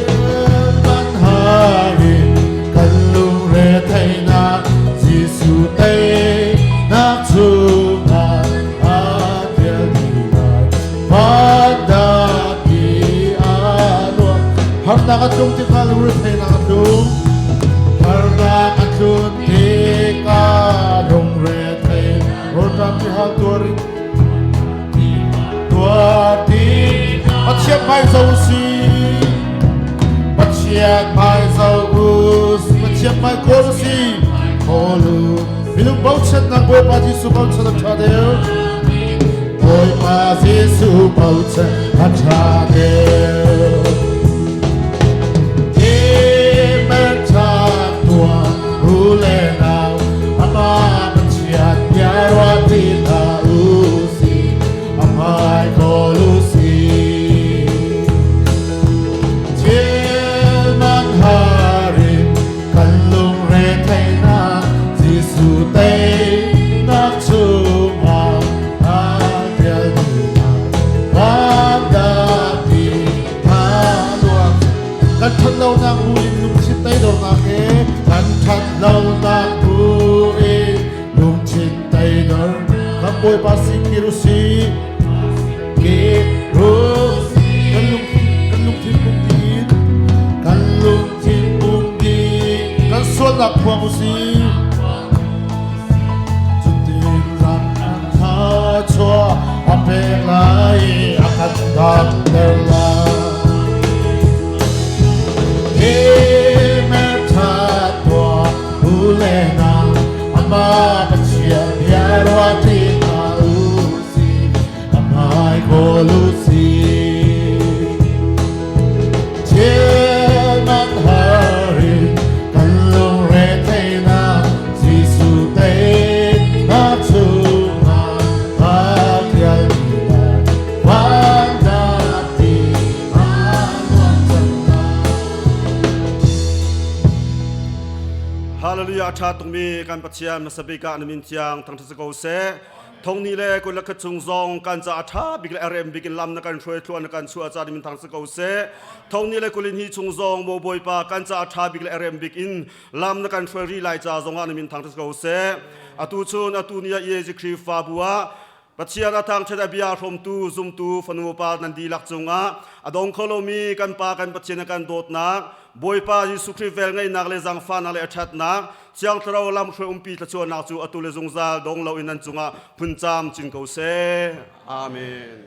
man har in kan lungre theihnak Jesuh teinak chungah aa tel dih lai Vandak i aa nuam harnak a tlung tikah lungre theihnak a tlung harnak a tlun tikah lungre thei rawlṭam tihal tuar in tuar ti Pathian hmai zo si Pathian hmai zo u Pathian hmai kawl si kawl u minung bochannak Bawipa Jesuh bochan a ṭha deuh Bawipa Jesuh bochan a ṭha deuh Amen tuah u le nau amah Pathian bia ruah ti hna u sih a hmai kawl u sih thil man har in kan lungre theihnak Jesuh teinak chungah aa telmi hna vandapi tha luang kan ṭhat lonak bu in lungthin teidornak he kan ṭhat lonak bu in lungthin teidor kan Bawipa sin kir u sih kir u kan lungthin kan lungthin pum dih kan lungthin pum dih kan sualnak phuang u sih cutin ram tha chuah a pek lai i a kan damter lai He mer tha tuah u le nau amah Pathian bia ruah ṭi hna u sih a hmai kawl u sih Thil man har in kan lungre theihnak Jesuh teinak chungah aa ṭialmi lai vannak ti aa nuam cang lai. Hallelujah ṭha tukmi kan Pathian hmasa bik ah na min thiang thangṭhat si ko seh. Thongni le kul le khat chung zong kan ca a ṭha bik le a rem bik in lam na kan hruai thluan na kan chuah ca min thang si ko seh. Thongni le kulin hi chung zong maw Bawipa kan ca a ṭha bik le a rem bik in lam na kan hruai rih lai ca zong ah na min thang si ko seh. Atu chun atu ni ah Jesuh Khrihfabu ah Pathian a thangṭhat a bia hrawmtu zumtu fanu pa nan dihlak cungah a dong kho lomi kan Pa kan Pathian a kan dawtnak Bawipa Jesuh Khrih velngeihnak le zaangfahnak le a ṭhatnak Thiang Thlarau lamhruai umpi thluachuahnak cu atu le zungzal dong loin nan cungah phuncaam cin ko seh. Amen.